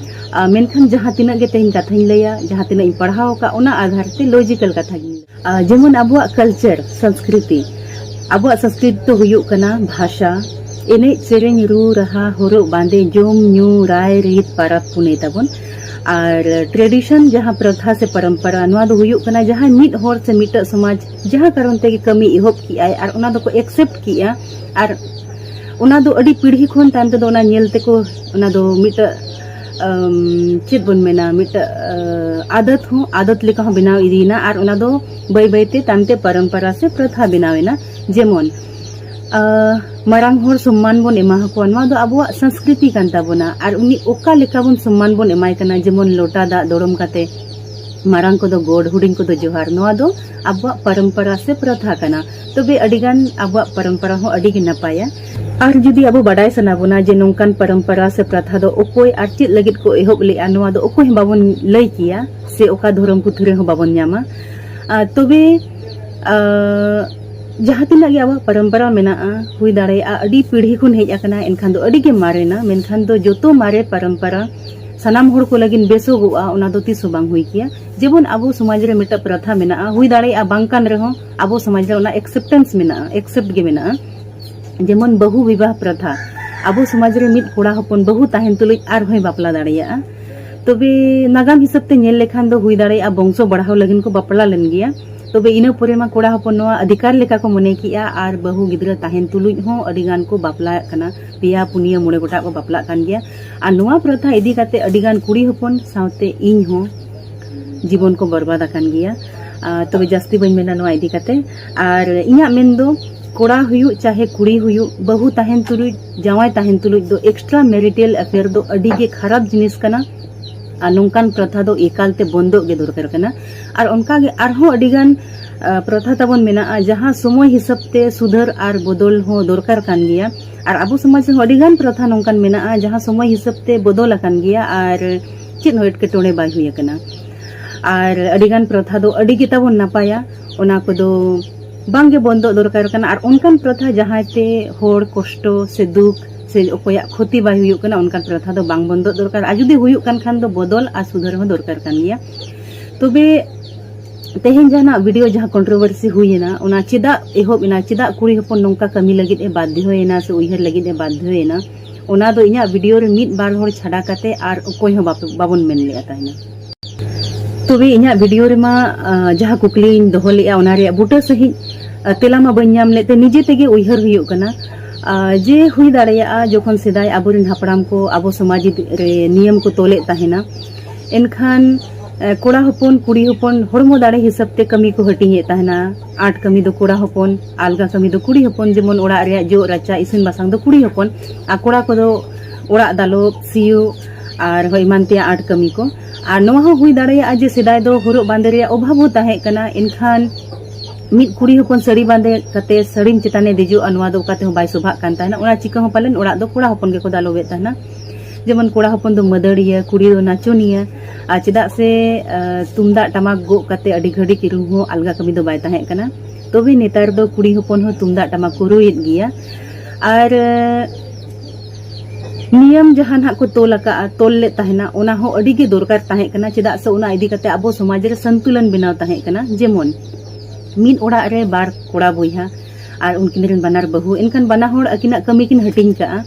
ᱟ, ᱢᱮᱱᱠᱷᱟᱱ ᱡᱟᱦᱟᱸ ᱛᱤᱱᱟᱹᱜ ᱜᱮ ᱛᱮᱦᱮᱧ ᱠᱟᱛᱷᱟᱧ ᱞᱟᱹᱭᱟ, ᱡᱟᱦᱟᱸ ᱛᱤᱱᱟᱹᱜ ᱤᱧ ᱯᱟᱲᱦᱟᱣ ᱟᱠᱟᱫ, ᱚᱱᱟ ᱟᱫᱷᱟᱨ ᱛᱮ ᱞᱚᱡᱤᱠᱟᱞ ᱠᱟᱛᱷᱟ ᱜᱤᱧ ᱞᱟᱹᱭᱟ᱾ ᱟ, ᱡᱮᱢᱚᱱ ᱟᱵᱚᱣᱟᱜ ᱠᱟᱞᱪᱟᱨ, ᱥᱚᱝᱥᱠᱨᱤᱛᱤ, ᱟᱵᱚᱣᱟᱜ ᱥᱚᱝᱥᱠᱨᱤᱛᱤ ᱫᱚ ᱦᱩᱭᱩᱜ ᱠᱟᱱᱟ ᱵᱷᱟᱥᱟ, ᱮᱱᱮᱡ, ᱥᱮᱨᱮᱧ, ᱨᱩ, ᱨᱟᱦᱟ, ᱦᱚᱨᱚᱜ, ᱵᱟᱸᱫᱮ, ᱡᱚᱢ, ᱧᱩ, ᱨᱟᱭ, ᱨᱤᱛ, ᱯᱟᱨᱟᱵᱽ, ᱯᱩᱱᱟᱹᱭ ᱛᱟᱵᱚᱱ᱾ ᱟᱨ ᱴᱨᱮᱰᱤᱥᱚᱱ, ᱡᱟᱦᱟᱸ ᱯᱨᱚᱛᱷᱟ ᱥᱮ ᱯᱚᱨᱚᱢᱯᱚᱨᱟ, ᱱᱚᱣᱟ ᱫᱚ ᱦᱩᱭᱩᱜ ᱠᱟᱱᱟ ᱡᱟᱦᱟᱸᱭ ᱢᱤᱫ ᱦᱚᱲ ᱥᱮ ᱢᱤᱫᱴᱟᱜ ᱥᱚᱢᱟᱡᱽ ᱡᱟᱦᱟᱸ ᱠᱟᱨᱚᱱ ᱛᱮᱜᱮ ᱠᱟᱹᱢᱤ ᱮᱦᱚᱵ ᱠᱮᱜᱼᱟᱭ ᱟᱨ ᱚᱱᱟ ᱫᱚᱠᱚ ᱮᱠᱥᱮᱯᱴ ᱠᱮᱜᱼᱟ, ᱟᱨ ᱚᱱᱟ ᱫᱚ ᱟᱹᱰᱤ ᱯᱤᱲᱦᱤ ᱠᱷᱚᱱ ᱛᱟᱭᱚᱢ ᱛᱮᱫᱚ ᱚᱱᱟ ᱧᱮᱞ ᱛᱮᱠᱚ, ᱚᱱᱟ ᱫᱚ ᱢᱤᱫᱴᱟᱜ, ᱟᱢ, ᱪᱮᱫ ᱵᱚᱱ ᱢᱮᱱᱟ, ᱢᱤᱫᱴᱟᱜ, ᱟ, ᱟᱫᱚᱛ ᱦᱚᱸ, ᱟᱫᱚᱛ ᱞᱮᱠᱟ ᱦᱚᱸ ᱵᱮᱱᱟᱣ ᱤᱫᱤᱭᱮᱱᱟ, ᱟᱨ ᱚᱱᱟ ᱫᱚ ᱵᱟᱹᱭ ᱵᱟᱹᱭ ᱛᱮ ᱛᱟᱭᱚᱢ ᱛᱮ ᱯᱚᱨᱚᱢᱯᱚᱨᱟ ᱥᱮ ᱯᱨᱚᱛᱷᱟ ᱵᱮᱱᱟᱣ ᱮᱱᱟ᱾ ᱡᱮᱢᱚᱱ, ᱟ, ᱢᱟᱨᱟᱝ ᱦᱚᱲ ᱥᱚᱢᱢᱟᱱ ᱵᱚᱱ ᱮᱢᱟ ᱟᱠᱚᱣᱟ, ᱱᱚᱣᱟ ᱫᱚ ᱟᱵᱚᱣᱟᱜ ᱥᱚᱝᱥᱠᱨᱤᱛᱤ ᱠᱟᱱ ᱛᱟᱵᱚᱱᱟ, ᱟᱨ ᱩᱱᱤ ᱚᱠᱟ ᱞᱮᱠᱟ ᱵᱚᱱ ᱥᱚᱢᱢᱟᱱ ᱵᱚᱱ ᱮᱢᱟᱭ ᱠᱟᱱᱟ, ᱡᱮᱢᱚᱱ ᱞᱚᱴᱟ ᱫᱟᱜ ᱫᱚᱲᱚᱢ ᱠᱟᱛᱮ ᱢᱟᱨᱟᱝ ᱠᱚᱫᱚ ᱜᱚᱰ, ᱦᱩᱰᱤᱧ ᱠᱚᱫᱚ ᱡᱚᱦᱟᱨ, ᱱᱚᱣᱟ ᱫᱚ ᱟᱵᱚᱣᱟᱜ ᱯᱚᱨᱚᱢᱯᱚᱨᱟ ᱥᱮ ᱯᱨᱚᱛᱷᱟ ᱠᱟᱱᱟ᱾ ᱛᱚᱵᱮ ᱟᱹᱰᱤᱜᱟᱱ ᱟᱵᱚᱣᱟᱜ ᱯᱚᱨᱚᱢᱯᱚᱨᱟ ᱦᱚᱸ ᱟᱹᱰᱤ ᱜᱮ ᱱᱟᱯᱟᱭᱟ᱾ ᱟᱨ ᱡᱩᱫᱤ ᱟᱵᱚ ᱵᱟᱰᱟᱭ ᱥᱟᱱᱟ ᱵᱚᱱᱟ ᱡᱮ ᱱᱚᱝᱠᱟᱱ ᱯᱚᱨᱚᱢᱯᱚᱨᱟ ᱥᱮ ᱯᱨᱚᱛᱷᱟ ᱫᱚ ᱚᱠᱚᱭ ᱟᱨ ᱪᱮᱫ ᱞᱟᱹᱜᱤᱫ ᱠᱚ ᱮᱦᱚᱵ ᱞᱮᱫᱼᱟ, ᱱᱚᱣᱟ ᱫᱚ ᱚᱠᱚᱭ ᱦᱚᱸ ᱵᱟᱵᱚᱱ ᱞᱟᱹᱭ ᱠᱮᱭᱟ ᱥᱮ ᱚᱠᱟ ᱫᱷᱚᱨᱚᱢ ᱯᱩᱛᱷᱤ ᱨᱮᱦᱚᱸ ᱵᱟᱵᱚᱱ ᱧᱟᱢᱟ᱾ ᱟᱨ ᱛᱚᱵᱮ, ᱟᱨ ᱡᱟᱦᱟᱸ ᱛᱤᱱᱟᱹᱜ ᱜᱮ ᱟᱵᱚᱣᱟᱜ ᱯᱚᱨᱚᱢᱯᱚᱨᱟ ᱢᱮᱱᱟᱜᱼᱟ, ᱦᱩᱭ ᱫᱟᱲᱮᱭᱟᱜᱼᱟ ᱟᱹᱰᱤ ᱯᱤᱲᱦᱤ ᱠᱷᱚᱱ ᱦᱮᱡ ᱟᱠᱟᱱᱟ, ᱮᱱᱠᱷᱟᱱ ᱫᱚ ᱟᱹᱰᱤ ᱜᱮ ᱢᱟᱨᱮᱱᱟ, ᱢᱮᱱᱠᱷᱟᱱ ᱫᱚ ᱡᱚᱛᱚ ᱢᱟᱨᱮ ᱯᱚᱨᱚᱢᱯᱚᱨᱟ ᱥᱟᱱᱟᱢ ᱦᱚᱲ ᱠᱚ ᱞᱟᱹᱜᱤᱫ ᱵᱮᱥᱚᱜᱚᱜᱼᱟ, ᱚᱱᱟ ᱫᱚ ᱛᱤᱥ ᱦᱚᱸ ᱵᱟᱝ ᱦᱩᱭ ᱠᱮᱭᱟ᱾ ᱡᱮᱢᱚᱱ ᱟᱵᱚ ᱥᱚᱢᱟᱡᱽ ᱨᱮ ᱢᱤᱫᱴᱟᱝ ᱯᱨᱚᱛᱷᱟ ᱢᱮᱱᱟᱜᱼᱟ, ᱦᱩᱭ ᱫᱟᱲᱮᱭᱟᱜᱼᱟ ᱵᱟᱝ ᱠᱟᱱ ᱨᱮᱦᱚᱸ ᱟᱵᱚ ᱥᱚᱢᱟᱡᱽ ᱨᱮ ᱚᱱᱟ ᱮᱠᱥᱮᱯᱴᱮᱱᱥ ᱢᱮᱱᱟᱜᱼᱟ, ᱮᱠᱥᱮᱯᱴ ᱜᱮ ᱢᱮᱱᱟᱜᱼᱟ᱾ ᱡᱮᱢᱚᱱ ᱵᱟᱹᱦᱩ ᱵᱤᱵᱟᱦ ᱯᱨᱚᱛᱷᱟ, ᱟᱵᱚ ᱥᱚᱢᱟᱡᱽ ᱨᱮ ᱢᱤᱫ ᱠᱚᱲᱟ ᱦᱚᱯᱚᱱ ᱵᱟᱹᱦᱩ ᱛᱟᱦᱮᱱ ᱛᱩᱞᱩᱡ ᱟᱨᱦᱚᱸᱭ ᱵᱟᱯᱞᱟ ᱫᱟᱲᱮᱭᱟᱜᱼᱟ᱾ ᱛᱚᱵᱮ ᱱᱟᱜᱟᱢ ᱦᱤᱥᱟᱹᱵ ᱛᱮ ᱧᱮᱞ ᱞᱮᱠᱷᱟᱱ ᱫᱚ ᱦᱩᱭ ᱫᱟᱲᱮᱭᱟᱜᱼᱟ ᱵᱚᱝᱥᱚ ᱵᱟᱲᱦᱟᱣ ᱞᱟᱹᱜᱤᱫ ᱠᱚ ᱵᱟᱯᱞᱟ ᱞᱮᱱ ᱜᱮᱭᱟ᱾ ᱛᱚᱵᱮ ᱤᱱᱟᱹ ᱯᱚᱨᱮ ᱢᱟ ᱠᱚᱲᱟ ᱦᱚᱯᱚᱱ ᱱᱚᱣᱟ ᱚᱫᱷᱤᱠᱟᱨ ᱞᱮᱠᱟ ᱠᱚ ᱢᱚᱱᱮ ᱠᱮᱜᱼᱟ ᱟᱨ ᱵᱟᱹᱦᱩ ᱜᱤᱫᱽᱨᱟᱹ ᱛᱟᱦᱮᱱ ᱛᱩᱞᱩᱡ ᱦᱚᱸ ᱟᱹᱰᱤ ᱜᱟᱱ ᱠᱚ ᱵᱟᱯᱞᱟᱜ ᱠᱟᱱᱟ, ᱯᱮᱭᱟ ᱯᱩᱱᱭᱟᱹ ᱢᱚᱬᱮ ᱜᱚᱴᱟᱜ ᱠᱚ ᱵᱟᱯᱞᱟᱜ ᱠᱟᱱ ᱜᱮᱭᱟ᱾ ᱟᱨ ᱱᱚᱣᱟ ᱯᱨᱚᱛᱷᱟ ᱤᱫᱤ ᱠᱟᱛᱮ ᱟᱹᱰᱤ ᱜᱟᱱ ᱠᱩᱲᱤ ᱦᱚᱯᱚᱱ ᱥᱟᱶᱛᱮ ᱤᱧ ᱦᱚᱸ ᱡᱤᱵᱚᱱ ᱠᱚ ᱵᱚᱨᱵᱟᱫ ᱟᱠᱟᱱ ᱜᱮᱭᱟ᱾ ᱟᱨ ᱛᱚᱵᱮ ᱡᱟᱹᱥᱛᱤ ᱵᱟᱹᱧ ᱢᱮᱱᱟ ᱱᱚᱣᱟ ᱤᱫᱤ ᱠᱟᱛᱮ᱾ ᱟᱨ ᱤᱧᱟᱹᱜ ᱢᱮᱱ ᱫᱚ ᱠᱚᱲᱟ ᱦᱩᱭᱩᱜ ᱪᱟᱦᱮ ᱠᱩᱲᱤ ᱦᱩᱭᱩᱜ, ᱵᱟᱹᱦᱩ ᱛᱟᱦᱮᱱ ᱛᱩᱞᱩᱡ, ᱡᱟᱶᱟᱭ ᱛᱟᱦᱮᱱ ᱛᱩᱞᱩᱡ ᱫᱚ ᱮᱠᱥᱴᱨᱟ ᱢᱮᱨᱤᱴᱟᱞ ᱟᱯᱷᱮᱭᱟᱨ ᱫᱚ ᱟᱹᱰᱤ ᱜᱮ ᱠᱷᱟᱨᱟᱯ ᱡᱤᱱᱤᱥ ᱠᱟᱱᱟ᱾ ᱟᱨ ᱱᱚᱝᱠᱟᱱ ᱯᱨᱚᱛᱷᱟ ᱫᱚ ᱮᱠᱟᱞ ᱛᱮ ᱵᱚᱱᱫᱚᱜ ᱜᱮ ᱫᱚᱨᱠᱟᱨ ᱠᱟᱱᱟ᱾ ᱟᱨ ᱚᱱᱠᱟ ᱜᱮ ᱟᱨᱦᱚᱸ ᱟᱹᱰᱤ ᱜᱟᱱ, ᱟ, ᱯᱨᱚᱛᱷᱟ ᱛᱟᱵᱚᱱ ᱢᱮᱱᱟᱜᱼᱟ, ᱡᱟᱦᱟᱸ ᱥᱚᱢᱚᱭ ᱦᱤᱥᱟᱹᱵ ᱛᱮ ᱥᱩᱫᱷᱟᱹᱨ ᱟᱨ ᱵᱚᱫᱚᱞ ᱦᱚᱸ ᱫᱚᱨᱠᱟᱨ ᱠᱟᱱ ᱜᱮᱭᱟ᱾ ᱟᱨ ᱟᱵᱚ ᱥᱚᱢᱟᱡᱽ ᱨᱮᱦᱚᱸ ᱟᱹᱰᱤ ᱜᱟᱱ ᱯᱨᱚᱛᱷᱟ ᱱᱚᱝᱠᱟᱱ ᱢᱮᱱᱟᱜᱼᱟ, ᱡᱟᱦᱟᱸ ᱥᱚᱢᱚᱭ ᱦᱤᱥᱟᱹᱵ ᱛᱮ ᱵᱚᱫᱚᱞ ᱟᱠᱟᱱ ᱜᱮᱭᱟ ᱟᱨ ᱪᱮᱫ ᱦᱚᱸ ᱮᱴᱠᱮᱴᱚᱬᱮ ᱵᱟᱭ ᱦᱩᱭ ᱟᱠᱟᱱᱟ᱾ ᱟᱨ ᱟᱹᱰᱤ ᱜᱟᱱ ᱯᱨᱚᱛᱷᱟ ᱫᱚ ᱟᱹᱰᱤ ᱜᱮ ᱛᱟᱵᱚᱱ ᱱᱟᱯᱟᱭᱟ, ᱚᱱᱟ ᱠᱚᱫᱚ ᱵᱟᱝ ᱜᱮ ᱵᱚᱱᱫᱚᱜ ᱫᱚᱨᱠᱟᱨ ᱠᱟᱱᱟ᱾ ᱟᱨ ᱚᱱᱠᱟᱱ ᱯᱨᱚᱛᱷᱟ ᱡᱟᱦᱟᱸᱭ ᱛᱮ ᱦᱚᱲ ᱠᱚᱥᱴᱚ ᱥᱮ ᱫᱩᱠ ᱥᱮ ᱚᱠᱚᱭᱟᱜ ᱠᱷᱚᱛᱤ ᱵᱟᱭ ᱦᱩᱭᱩᱜ ᱠᱟᱱᱟ, ᱚᱱᱠᱟᱱ ᱯᱨᱚᱛᱷᱟ ᱫᱚ ᱵᱟᱝ ᱵᱚᱱᱫᱚᱜ ᱫᱚᱨᱠᱟᱨ᱾ ᱟᱨ ᱡᱩᱫᱤ ᱦᱩᱭᱩᱜ ᱠᱟᱱ ᱠᱷᱟᱱ ᱫᱚ ᱵᱚᱫᱚᱞ ᱟᱨ ᱥᱩᱫᱷᱟᱹᱨ ᱦᱚᱸ ᱫᱚᱨᱠᱟᱨ ᱠᱟᱱ ᱜᱮᱭᱟ᱾ ᱛᱚᱵᱮ ᱛᱮᱦᱮᱧ ᱡᱟᱦᱟᱱᱟᱜ ᱵᱷᱤᱰᱤᱭᱳ ᱡᱟᱦᱟᱸ ᱠᱚᱱᱴᱨᱳᱵᱷᱟᱨᱥᱤ ᱦᱩᱭᱮᱱᱟ, ᱚᱱᱟ ᱪᱮᱫᱟᱜ ᱮᱦᱚᱵ ᱮᱱᱟ, ᱪᱮᱫᱟᱜ ᱠᱩᱲᱤ ᱦᱚᱯᱚᱱ ᱱᱚᱝᱠᱟ ᱠᱟᱹᱢᱤ ᱞᱟᱹᱜᱤᱫ ᱮ ᱵᱟᱫᱽᱫᱷᱚᱭᱮᱱᱟ ᱥᱮ ᱩᱭᱦᱟᱹᱨ ᱞᱟᱹᱜᱤᱫ ᱮ ᱵᱟᱫᱽᱫᱷᱚᱭᱮᱱᱟ, ᱚᱱᱟ ᱫᱚ ᱤᱧᱟᱹᱜ ᱵᱷᱤᱰᱤᱭᱳ ᱨᱮ ᱢᱤᱫ ᱵᱟᱨ ᱦᱚᱲ ᱪᱷᱟᱰᱟ ᱠᱟᱛᱮ ᱟᱨ ᱚᱠᱚᱭ ᱦᱚᱸ ᱵᱟᱯᱮ, ᱵᱟᱵᱚᱱ ᱢᱮᱱ ᱞᱮᱫᱼᱟ ᱛᱟᱦᱮᱱᱟ᱾ ᱛᱚᱵᱮ ᱤᱧᱟᱹᱜ ᱵᱷᱤᱰᱤᱭᱳ ᱨᱮᱢᱟ, ᱟ, ᱡᱟᱦᱟᱸ ᱠᱩᱠᱞᱤᱧ ᱫᱚᱦᱚ ᱞᱮᱫᱼᱟ, ᱚᱱᱟ ᱨᱮᱭᱟᱜ ᱵᱩᱴᱟᱹ ᱥᱟᱺᱦᱤᱡ, ᱟ, ᱛᱮᱞᱟ ᱢᱟ ᱵᱟᱹᱧ ᱧᱟᱢ ᱞᱮᱫ ᱛᱮ, ᱱᱤᱡᱮ ᱛᱮᱜᱮ ᱩᱭᱦᱟᱹᱨ ᱦᱩᱭᱩᱜ ᱠᱟᱱᱟ, ᱟ, ᱡᱮ ᱦᱩᱭ ᱫᱟᱲᱮᱭᱟᱜᱼᱟ ᱡᱚᱠᱷᱚᱱ ᱥᱮᱫᱟᱭ ᱟᱵᱚᱨᱮᱱ ᱦᱟᱯᱲᱟᱢ ᱠᱚ ᱟᱵᱚ ᱥᱚᱢᱟᱡᱽ ᱨᱮ ᱱᱤᱭᱚᱢ ᱠᱚ ᱛᱚᱞᱮᱫ ᱛᱟᱦᱮᱱᱟ, ᱮᱱᱠᱷᱟᱱ, ᱮ, ᱠᱚᱲᱟ ᱦᱚᱯᱚᱱ ᱠᱩᱲᱤ ᱦᱚᱯᱚᱱ ᱦᱚᱲᱢᱚ ᱫᱟᱲᱮ ᱦᱤᱥᱟᱹᱵ ᱛᱮ ᱠᱟᱹᱢᱤ ᱠᱚ ᱦᱟᱹᱴᱤᱧᱮᱫ ᱛᱟᱦᱮᱱᱟ᱾ ᱟᱸᱴ ᱠᱟᱹᱢᱤ ᱫᱚ ᱠᱚᱲᱟ ᱦᱚᱯᱚᱱ, ᱟᱞᱜᱟ ᱠᱟᱹᱢᱤ ᱫᱚ ᱠᱩᱲᱤ ᱦᱚᱯᱚᱱ, ᱡᱮᱢᱚᱱ ᱚᱲᱟᱜ ᱨᱮᱭᱟᱜ ᱡᱚᱜ ᱨᱟᱪᱟ ᱤᱥᱤᱱ ᱵᱟᱥᱟᱝ ᱫᱚ ᱠᱩᱲᱤ ᱦᱚᱯᱚᱱ, ᱟᱨ ᱠᱚᱲᱟ ᱠᱚᱫᱚ ᱚᱲᱟᱜ ᱫᱟᱞᱚᱵ, ᱥᱤᱭᱳᱜ ᱟᱨ ᱦᱚᱸ ᱮᱢᱟᱱ ᱛᱮᱭᱟᱜ ᱟᱸᱴ ᱠᱟᱹᱢᱤ ᱠᱚ᱾ ᱟᱨ ᱱᱚᱣᱟ ᱦᱚᱸ ᱦᱩᱭ ᱫᱟᱲᱮᱭᱟᱜᱼᱟ ᱡᱮ ᱥᱮᱫᱟᱭ ᱫᱚ ᱦᱚᱨᱚᱜ ᱵᱟᱸᱫᱮ ᱨᱮᱭᱟᱜ ᱚᱵᱷᱟᱵᱽ ᱦᱚᱸ ᱛᱟᱦᱮᱸ ᱠᱟᱱᱟ, ᱮᱱᱠᱷᱟᱱ ᱢᱤᱫ ᱠᱩᱲᱤ ᱦᱚᱯᱚᱱ ᱥᱟᱹᱲᱤ ᱵᱟᱸᱫᱮ ᱠᱟᱛᱮ ᱥᱟᱹᱲᱤᱢ ᱪᱮᱛᱟᱱᱮ ᱫᱮᱡᱚᱜᱼᱟ, ᱱᱚᱣᱟ ᱫᱚ ᱚᱠᱟ ᱛᱮᱦᱚᱸ ᱵᱟᱭ ᱥᱚᱵᱷᱟᱜ ᱠᱟᱱ ᱛᱟᱦᱮᱱᱟ᱾ ᱚᱱᱟ ᱪᱤᱠᱟᱹ ᱦᱚᱸ ᱯᱟᱞᱮᱱ ᱚᱲᱟᱜ ᱫᱚ ᱠᱚᱲᱟ ᱦᱚᱯᱚᱱ ᱜᱮᱠᱚ ᱫᱟᱞᱚᱵᱮᱫ ᱛᱟᱦᱮᱱᱟ᱾ ᱡᱮᱢᱚᱱ ᱠᱚᱲᱟ ᱦᱚᱯᱚᱱ ᱫᱚ ᱢᱟᱹᱫᱟᱹᱲᱤᱭᱟᱹ, ᱠᱩᱲᱤ ᱫᱚ ᱱᱟᱪᱚᱱᱤᱭᱟᱹ᱾ ᱟᱨ ᱪᱮᱫᱟᱜ ᱥᱮ ᱛᱩᱢᱫᱟᱜ ᱴᱟᱢᱟᱠ ᱜᱚᱜ ᱠᱟᱛᱮ ᱟᱹᱰᱤ ᱜᱷᱟᱹᱲᱤᱡ ᱨᱩ ᱦᱚᱸ ᱟᱞᱜᱟ ᱠᱟᱹᱢᱤ ᱫᱚ ᱵᱟᱭ ᱛᱟᱦᱮᱸ ᱠᱟᱱᱟ᱾ ᱛᱚᱵᱮ ᱱᱮᱛᱟᱨ ᱫᱚ ᱠᱩᱲᱤ ᱦᱚᱯᱚᱱ ᱦᱚᱸ ᱛᱩᱢᱫᱟᱜ ᱴᱟᱢᱟᱠ ᱠᱚ ᱨᱩᱭᱮᱫ ᱜᱮᱭᱟ᱾ ᱟᱨ ᱱᱤᱭᱚᱢ ᱡᱟᱦᱟᱸ ᱱᱟᱦᱟᱜ ᱠᱚ ᱛᱚᱞ ᱟᱠᱟᱫᱼᱟ, ᱛᱚᱞ ᱞᱮᱫ ᱛᱟᱦᱮᱱᱟ, ᱚᱱᱟ ᱦᱚᱸ ᱟᱹᱰᱤ ᱜᱮ ᱫᱚᱨᱠᱟᱨ ᱛᱟᱦᱮᱸ ᱠᱟᱱᱟ᱾ ᱪᱮᱫᱟᱜ ᱥᱮ ᱚᱱᱟ ᱤᱫᱤ ᱠᱟᱛᱮ ᱟᱵᱚ ᱥᱚᱢᱟᱡᱽ ᱨᱮ ᱥᱚᱱᱛᱩᱞᱚᱱ ᱵᱮᱱᱟᱣ ᱛᱟᱦᱮᱸ ᱠᱟᱱᱟ᱾ ᱡᱮᱢᱚᱱ ᱢᱤᱫ ᱚᱲᱟᱜ ᱨᱮ ᱵᱟᱨ ᱠᱚᱲᱟ ᱵᱚᱭᱦᱟ ᱟᱨ ᱩᱱᱠᱤᱱ ᱨᱮᱱ ᱵᱟᱱᱟᱨ ᱵᱟᱹᱦᱩ, ᱮᱱᱠᱷᱟᱱ ᱵᱟᱱᱟ ᱦᱚᱲ ᱟᱹᱠᱤᱱᱟᱜ ᱠᱟᱹᱢᱤ ᱠᱤᱱ ᱦᱟᱹᱴᱤᱧ ᱠᱟᱜᱼᱟ᱾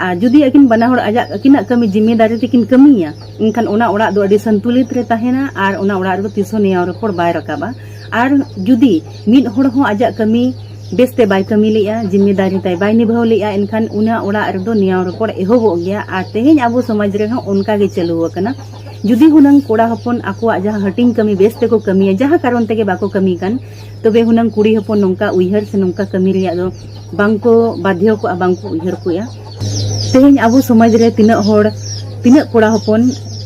ᱟᱨ ᱡᱩᱫᱤ ᱟᱹᱠᱤᱱ ᱵᱟᱱᱟ ᱦᱚᱲ ᱟᱡᱟᱜ ᱟᱹᱠᱤᱱᱟᱜ ᱠᱟᱹᱢᱤ ᱡᱤᱢᱢᱮᱫᱟᱨᱤ ᱛᱮᱠᱤᱱ ᱠᱟᱹᱢᱤᱭᱟ, ᱮᱱᱠᱷᱟᱱ ᱚᱱᱟ ᱚᱲᱟᱜ ᱫᱚ ᱟᱹᱰᱤ ᱥᱚᱱᱛᱩᱞᱤᱛ ᱨᱮ ᱛᱟᱦᱮᱱᱟ ᱟᱨ ᱚᱱᱟ ᱚᱲᱟᱜ ᱨᱮᱫᱚ ᱛᱤᱥ ᱦᱚᱸ ᱱᱮᱭᱟᱣ ᱨᱚᱯᱚᱲ ᱵᱟᱭ ᱨᱟᱠᱟᱵᱼᱟ᱾ ᱟᱨ ᱡᱩᱫᱤ ᱢᱤᱫ ᱦᱚᱲ ᱦᱚᱸ ᱟᱡᱟᱜ ᱠᱟᱹᱢᱤ ᱵᱮᱥᱛᱮ ᱵᱟᱭ ᱠᱟᱹᱢᱤ ᱞᱮᱜᱼᱟ, ᱡᱤᱢᱢᱮᱫᱟᱨᱤ ᱛᱟᱭ ᱵᱟᱭ ᱱᱤᱵᱷᱟᱹᱣ ᱞᱮᱜᱼᱟ, ᱮᱱᱠᱷᱟᱱ ᱚᱱᱟ ᱚᱲᱟᱜ ᱨᱮᱫᱚ ᱱᱮᱭᱟᱣ ᱨᱚᱯᱚᱲ ᱮᱦᱚᱵᱚᱜ ᱜᱮᱭᱟ᱾ ᱟᱨ ᱛᱮᱦᱮᱧ ᱟᱵᱚ ᱥᱚᱢᱟᱡᱽ ᱨᱮᱦᱚᱸ ᱚᱱᱠᱟ ᱜᱮ ᱪᱟᱹᱞᱩ ᱟᱠᱟᱱᱟ᱾ ᱡᱩᱫᱤ ᱦᱩᱱᱟᱹᱝ ᱠᱚᱲᱟ ᱦᱚᱯᱚᱱ ᱟᱠᱚᱣᱟᱜ ᱡᱟᱦᱟᱸ ᱦᱟᱹᱴᱤᱧ ᱠᱟᱹᱢᱤ ᱵᱮᱥ ᱛᱮᱠᱚ ᱠᱟᱹᱢᱤᱭᱟ, ᱡᱟᱦᱟᱸ ᱠᱟᱨᱚᱱ ᱛᱮᱜᱮ ᱵᱟᱠᱚ ᱠᱟᱹᱢᱤ ᱠᱟᱱ, ᱛᱚᱵᱮ ᱦᱩᱱᱟᱹᱝ ᱠᱩᱲᱤ ᱦᱚᱯᱚᱱ ᱱᱚᱝᱠᱟ ᱩᱭᱦᱟᱹᱨ ᱥᱮ ᱱᱚᱝᱠᱟ ᱠᱟᱹᱢᱤ ᱨᱮᱭᱟᱜ ᱫᱚ ᱵᱟᱝᱠᱚ ᱵᱟᱫᱷᱭᱚ ᱠᱚᱜᱼᱟ, ᱵᱟᱝᱠᱚ ᱩᱭᱦᱟᱹᱨ ᱠᱚᱜᱼᱟ᱾ ᱛᱮᱦᱮᱧ ᱟᱵᱚ ᱥᱚᱢᱟᱡᱽ ᱨᱮ ᱛᱤᱱᱟᱹᱜ ᱦᱚᱲ, ᱛᱤᱱᱟᱹᱜ ᱠᱚᱲᱟ ᱦᱚᱯᱚᱱ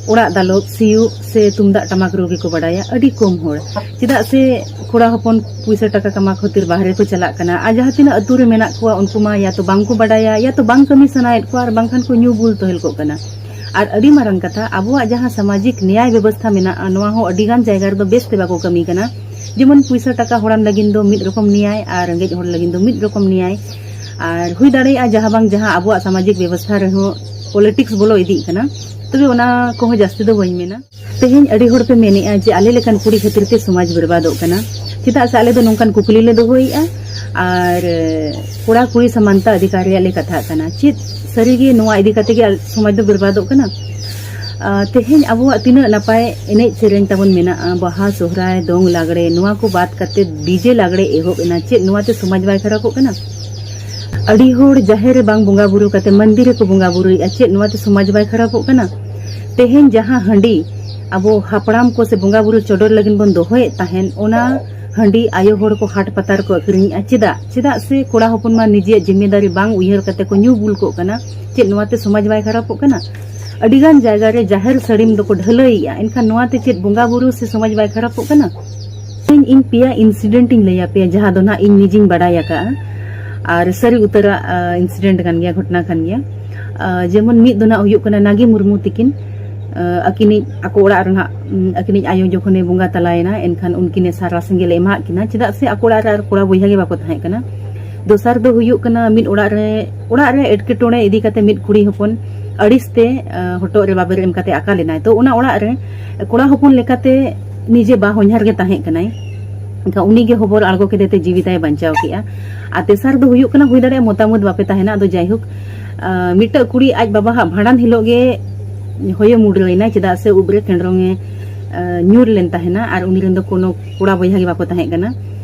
ᱚᱲᱟᱜ ᱫᱟᱞᱚᱵ, ᱥᱤᱭᱳᱜ ᱥᱮ ᱛᱩᱢᱫᱟᱜ ᱴᱟᱢᱟᱠ ᱨᱩ ᱜᱮᱠᱚ ᱵᱟᱲᱟᱭᱟ? ᱟᱹᱰᱤ ᱠᱚᱢ ᱦᱚᱲ᱾ ᱪᱮᱫᱟᱜ ᱥᱮ ᱠᱚᱲᱟ ᱦᱚᱯᱚᱱ ᱯᱩᱭᱥᱟᱹ ᱴᱟᱠᱟ ᱠᱟᱢᱟᱣ ᱠᱷᱟᱹᱛᱤᱨ ᱵᱟᱦᱨᱮ ᱠᱚ ᱪᱟᱞᱟᱜ ᱠᱟᱱᱟ, ᱟᱨ ᱡᱟᱦᱟᱸ ᱛᱤᱱᱟᱹᱜ ᱟᱹᱛᱩ ᱨᱮ ᱢᱮᱱᱟᱜ ᱠᱚᱣᱟ, ᱩᱱᱠᱩ ᱢᱟ ᱭᱟ ᱛᱚ ᱵᱟᱝ ᱠᱚ ᱵᱟᱰᱟᱭᱟ, ᱭᱟ ᱛᱚ ᱵᱟᱝ ᱠᱟᱹᱢᱤ ᱥᱟᱱᱟᱭᱮᱫ ᱠᱚᱣᱟ, ᱟᱨ ᱵᱟᱝᱠᱷᱟᱱ ᱠᱚ ᱧᱩ ᱵᱩᱞ ᱛᱚᱦᱮᱞ ᱠᱚᱜ ᱠᱟᱱᱟ᱾ ᱟᱨ ᱟᱹᱰᱤ ᱢᱟᱨᱟᱝ ᱠᱟᱛᱷᱟ, ᱟᱵᱚᱣᱟᱜ ᱡᱟᱦᱟᱸ ᱥᱟᱢᱟᱡᱤᱠ ᱱᱮᱭᱟᱭ ᱵᱮᱵᱚᱥᱛᱷᱟ ᱢᱮᱱᱟᱜᱼᱟ, ᱱᱚᱣᱟ ᱦᱚᱸ ᱟᱹᱰᱤ ᱜᱟᱱ ᱡᱟᱭᱜᱟ ᱨᱮᱫᱚ ᱵᱮᱥ ᱛᱮ ᱵᱟᱠᱚ ᱠᱟᱹᱢᱤ ᱠᱟᱱᱟ᱾ ᱡᱮᱢᱚᱱ ᱯᱩᱭᱥᱟᱹ ᱴᱟᱠᱟ ᱦᱚᱲᱟᱱ ᱞᱟᱹᱜᱤᱫ ᱫᱚ ᱢᱤᱫ ᱨᱚᱠᱚᱢ ᱱᱮᱭᱟᱭ ᱟᱨ ᱨᱮᱸᱜᱮᱡ ᱦᱚᱲ ᱞᱟᱹᱜᱤᱫ ᱫᱚ ᱢᱤᱫ ᱨᱚᱠᱚᱢ ᱱᱮᱭᱟᱭ᱾ ᱟᱨ ᱦᱩᱭ ᱫᱟᱲᱮᱭᱟᱜᱼᱟ ᱡᱟᱦᱟᱸ ᱵᱟᱝ ᱡᱟᱦᱟᱸ ᱟᱵᱚᱣᱟᱜ ᱥᱟᱢᱟᱡᱤᱠ ᱵᱮᱵᱚᱥᱛᱷᱟ ᱨᱮᱦᱚᱸ ᱯᱚᱞᱤᱴᱤᱠᱥ ᱵᱚᱞᱚ ᱤᱫᱤᱜ ᱠᱟᱱᱟ, ᱛᱚᱵᱮ ᱚᱱᱟ ᱠᱚᱦᱚᱸ ᱡᱟᱹᱥᱛᱤ ᱫᱚ ᱵᱟᱹᱧ ᱢᱮᱱᱟ᱾ ᱛᱮᱦᱮᱧ ᱟᱹᱰᱤ ᱦᱚᱲ ᱯᱮ ᱢᱮᱱᱮᱜᱼᱟ ᱡᱮ ᱟᱞᱮ ᱞᱮᱠᱟᱱ ᱠᱩᱲᱤ ᱠᱷᱟᱹᱛᱤᱨ ᱛᱮ ᱥᱚᱢᱟᱡᱽ ᱵᱮᱨᱵᱟᱫᱚᱜ ᱠᱟᱱᱟ᱾ ᱪᱮᱫᱟᱜ ᱥᱮ ᱟᱞᱮ ᱫᱚ ᱱᱚᱝᱠᱟᱱ ᱠᱩᱠᱞᱤ ᱞᱮ ᱫᱚᱦᱚᱭᱮᱜᱼᱟ ᱟᱨ ᱠᱚᱲᱟ ᱠᱩᱲᱤ ᱥᱚᱢᱟᱱᱛᱟ ᱚᱫᱷᱤᱠᱟᱨ ᱨᱮᱭᱟᱜ ᱞᱮ ᱠᱟᱛᱷᱟᱜ ᱠᱟᱱᱟ᱾ ᱪᱮᱫ ᱥᱟᱹᱨᱤᱜᱮ ᱱᱚᱣᱟ ᱤᱫᱤ ᱠᱟᱛᱮ ᱜᱮ ᱟᱞ-, ᱥᱚᱢᱟᱡᱽ ᱫᱚ ᱵᱮᱨᱵᱟᱫᱚᱜ ᱠᱟᱱᱟ? ᱟᱨ ᱛᱮᱦᱮᱧ ᱟᱵᱚᱣᱟᱜ ᱛᱤᱱᱟᱹᱜ ᱱᱟᱯᱟᱭ ᱮᱱᱮᱡ ᱥᱮᱨᱮᱧ ᱛᱟᱵᱚᱱ ᱢᱮᱱᱟᱜᱼᱟ, ᱵᱟᱦᱟ, ᱥᱚᱦᱨᱟᱭ, ᱫᱚᱝ, ᱞᱟᱜᱽᱲᱮ, ᱱᱚᱣᱟ ᱠᱚ ᱵᱟᱫ ᱠᱟᱛᱮ ᱰᱤᱡᱮ ᱞᱟᱜᱽᱲᱮ ᱮᱦᱚᱵ ᱮᱱᱟ᱾ ᱪᱮᱫ ᱱᱚᱣᱟᱛᱮ ᱥᱚᱢᱟᱡᱽ ᱵᱟᱭ ᱠᱷᱟᱨᱟᱯᱚᱜ ᱠᱟᱱᱟ? ᱟᱹᱰᱤ ᱦᱚᱲ ᱡᱟᱦᱮᱨ ᱨᱮ ᱵᱟᱝ ᱵᱚᱸᱜᱟ ᱵᱩᱨᱩ ᱠᱟᱛᱮ ᱢᱚᱱᱫᱤᱨ ᱨᱮᱠᱚ ᱵᱚᱸᱜᱟ ᱵᱩᱨᱩᱭᱮᱫᱼᱟ᱾ ᱪᱮᱫ ᱱᱚᱣᱟᱛᱮ ᱥᱚᱢᱟᱡᱽ ᱵᱟᱭ ᱠᱷᱟᱨᱟᱯᱚᱜ ᱠᱟᱱᱟ? ᱛᱮᱦᱮᱧ ᱡᱟᱦᱟᱸ ᱦᱟᱺᱰᱤ ᱟᱵᱚ ᱦᱟᱯᱲᱟᱢ ᱠᱚ ᱥᱮ ᱵᱚᱸᱜᱟ ᱵᱩᱨᱩ ᱪᱚᱰᱚᱨ ᱞᱟᱹᱜᱤᱫ ᱵᱚᱱ ᱫᱚᱦᱚᱭᱮᱫ ᱛᱟᱦᱮᱸᱱ, ᱚᱱᱟ ᱦᱟᱺᱰᱤ ᱟᱭᱳ ᱦᱚᱲ ᱠᱚ ᱦᱟᱴ ᱯᱟᱛᱟᱨ ᱠᱚ ᱟᱹᱠᱷᱨᱤᱧᱮᱫᱼᱟ᱾ ᱪᱮᱫᱟᱜ? ᱪᱮᱫᱟᱜ ᱥᱮ ᱠᱚᱲᱟ ᱦᱚᱯᱚᱱ ᱢᱟ ᱱᱤᱡᱮᱭᱟᱜ ᱡᱤᱢᱢᱮᱫᱟᱨᱤ ᱵᱟᱝ ᱩᱭᱦᱟᱹᱨ ᱠᱟᱛᱮ ᱠᱚ ᱧᱩ ᱵᱩᱞ ᱠᱚᱜ ᱠᱟᱱᱟ᱾ ᱪᱮᱫ ᱱᱚᱣᱟᱛᱮ ᱥᱚᱢᱟᱡᱽ ᱵᱟᱭ ᱠᱷᱟᱨᱟᱯᱚᱜ ᱠᱟᱱᱟ? ᱟᱹᱰᱤᱜᱟᱱ ᱡᱟᱭᱜᱟ ᱨᱮ ᱡᱟᱦᱮᱨ ᱥᱟᱹᱲᱤᱢ ᱫᱚᱠᱚ ᱰᱷᱟᱹᱞᱟᱹᱭᱮᱫᱼᱟ, ᱮᱱᱠᱷᱟᱱ ᱱᱚᱣᱟᱛᱮ ᱪᱮᱫ ᱵᱚᱸᱜᱟ ᱵᱩᱨᱩ ᱥᱮ ᱥᱚᱢᱟᱡᱽ ᱵᱟᱭ ᱠᱷᱟᱨᱟᱯᱚᱜ ᱠᱟᱱᱟ? ᱤᱧ ᱯᱮᱭᱟ ᱤᱱᱥᱤᱰᱮᱱᱴ ᱤᱧ ᱞᱟᱹᱭ ᱟᱯᱮᱭᱟ, ᱡᱟᱦᱟᱸ ᱫᱚ ᱱᱟᱦᱟᱜ ᱤᱧ ᱱᱤᱡᱮᱧ ᱵᱟᱰᱟᱭ ᱟᱠᱟᱫᱼᱟ ᱟᱨ ᱥᱟᱹᱨᱤ ᱩᱛᱟᱹᱨᱟᱜ ᱤᱱᱥᱤᱰᱮᱱᱴ ᱠᱟᱱ ᱜᱮᱭᱟ, ᱜᱷᱚᱴᱚᱱᱟ ᱠᱟᱱ ᱜᱮᱭᱟ᱾ ᱟᱨ ᱡᱮᱢᱚᱱ ᱢᱤᱫ ᱫᱚ ᱱᱟᱦᱟᱜ ᱦᱩᱭᱩᱜ ᱠᱟᱱᱟ ᱱᱟᱜᱤ ᱢᱩᱨᱢᱩ ᱛᱤᱠᱤᱱ, ᱟᱹᱠᱤᱱᱤᱡ ᱟᱠᱚ ᱚᱲᱟᱜ ᱨᱮ ᱱᱟᱦᱟᱜ ᱟᱹᱠᱤᱱᱤᱡ ᱟᱭᱳ ᱡᱚᱠᱷᱚᱱᱮ ᱵᱚᱸᱜᱟ ᱛᱟᱞᱟᱭᱮᱱᱟ, ᱮᱱᱠᱷᱟᱱ ᱩᱱᱠᱤᱱᱮ ᱥᱟᱨᱟ ᱥᱮᱸᱜᱮᱞᱮ ᱮᱢᱟᱜ ᱠᱤᱱᱟ, ᱪᱮᱫᱟᱜ ᱥᱮ ᱟᱠᱚ ᱚᱲᱟᱜ ᱨᱮ ᱟᱨ ᱠᱚᱲᱟ ᱵᱚᱭᱦᱟ ᱜᱮ ᱵᱟᱠᱚ ᱛᱟᱦᱮᱸ ᱠᱟᱱᱟ᱾ ᱫᱚᱥᱟᱨ ᱫᱚ ᱦᱩᱭᱩᱜ ᱠᱟᱱᱟ ᱢᱤᱫ ᱚᱲᱟᱜ ᱨᱮ ᱚᱲᱟᱜ ᱨᱮ ᱮᱴᱠᱮᱴᱚᱬᱮ ᱤᱫᱤ ᱠᱟᱛᱮ ᱢᱤᱫ ᱠᱩᱲᱤ ᱦᱚᱯᱚᱱ ᱟᱹᱲᱤᱥ ᱛᱮ ᱦᱚᱴᱚᱜ ᱨᱮ ᱵᱟᱵᱮᱨ ᱮᱢ ᱠᱟᱛᱮ ᱟᱠᱟ ᱞᱮᱱᱟᱭ᱾ ᱛᱚ ᱚᱱᱟ ᱚᱲᱟᱜ ᱨᱮ ᱠᱚᱲᱟ ᱦᱚᱯᱚᱱ ᱞᱮᱠᱟᱛᱮ ᱱᱤᱡᱮ ᱵᱟ ᱦᱚᱧᱦᱟᱨ ᱜᱮ ᱛᱟᱦᱮᱸ ᱠᱟᱱᱟᱭ᱾ ᱮᱱᱠᱷᱟᱱ ᱩᱱᱤ ᱜᱮ ᱦᱚᱵᱚᱨ ᱟᱬᱜᱚ ᱠᱮᱫᱮ ᱛᱮ ᱡᱤᱣᱤ ᱛᱟᱭ ᱵᱟᱧᱪᱟᱣ ᱠᱮᱜᱼᱟ᱾ ᱟᱨ ᱛᱮᱥᱟᱨ ᱫᱚ ᱦᱩᱭᱩᱜ ᱠᱟᱱᱟ, ᱦᱩᱭ ᱫᱟᱲᱮᱭᱟᱜᱼᱟ ᱢᱚᱛᱟᱢᱚᱛ ᱵᱟᱯᱮ ᱛᱟᱦᱮᱱᱟ, ᱟᱫᱚ ᱡᱟᱭᱦᱳᱠ, ᱢᱤᱫᱴᱟᱝ ᱠᱩᱲᱤ ᱟᱡ ᱵᱟᱵᱟ ᱦᱟᱜ ᱵᱷᱟᱸᱰᱟᱱ ᱦᱤᱞᱳᱜ ᱜᱮ ᱦᱚᱭᱚ ᱢᱩᱰᱨᱟᱹᱭᱮᱱᱟ, ᱪᱮᱫᱟᱜ ᱥᱮ ᱩᱵ ᱨᱮ ᱠᱮᱸᱰᱨᱚᱝ ᱮ ᱧᱩᱨ ᱞᱮᱱ ᱛᱟᱦᱮᱱᱟ ᱟᱨ ᱩᱱᱤ ᱨᱮᱱ ᱫᱚ ᱠᱳᱱᱳ ᱠᱚᱲᱟ ᱵᱚᱭᱦᱟ ᱜᱮ ᱵᱟᱠᱚ ᱛᱟᱦᱮᱸ ᱠᱟᱱᱟ᱾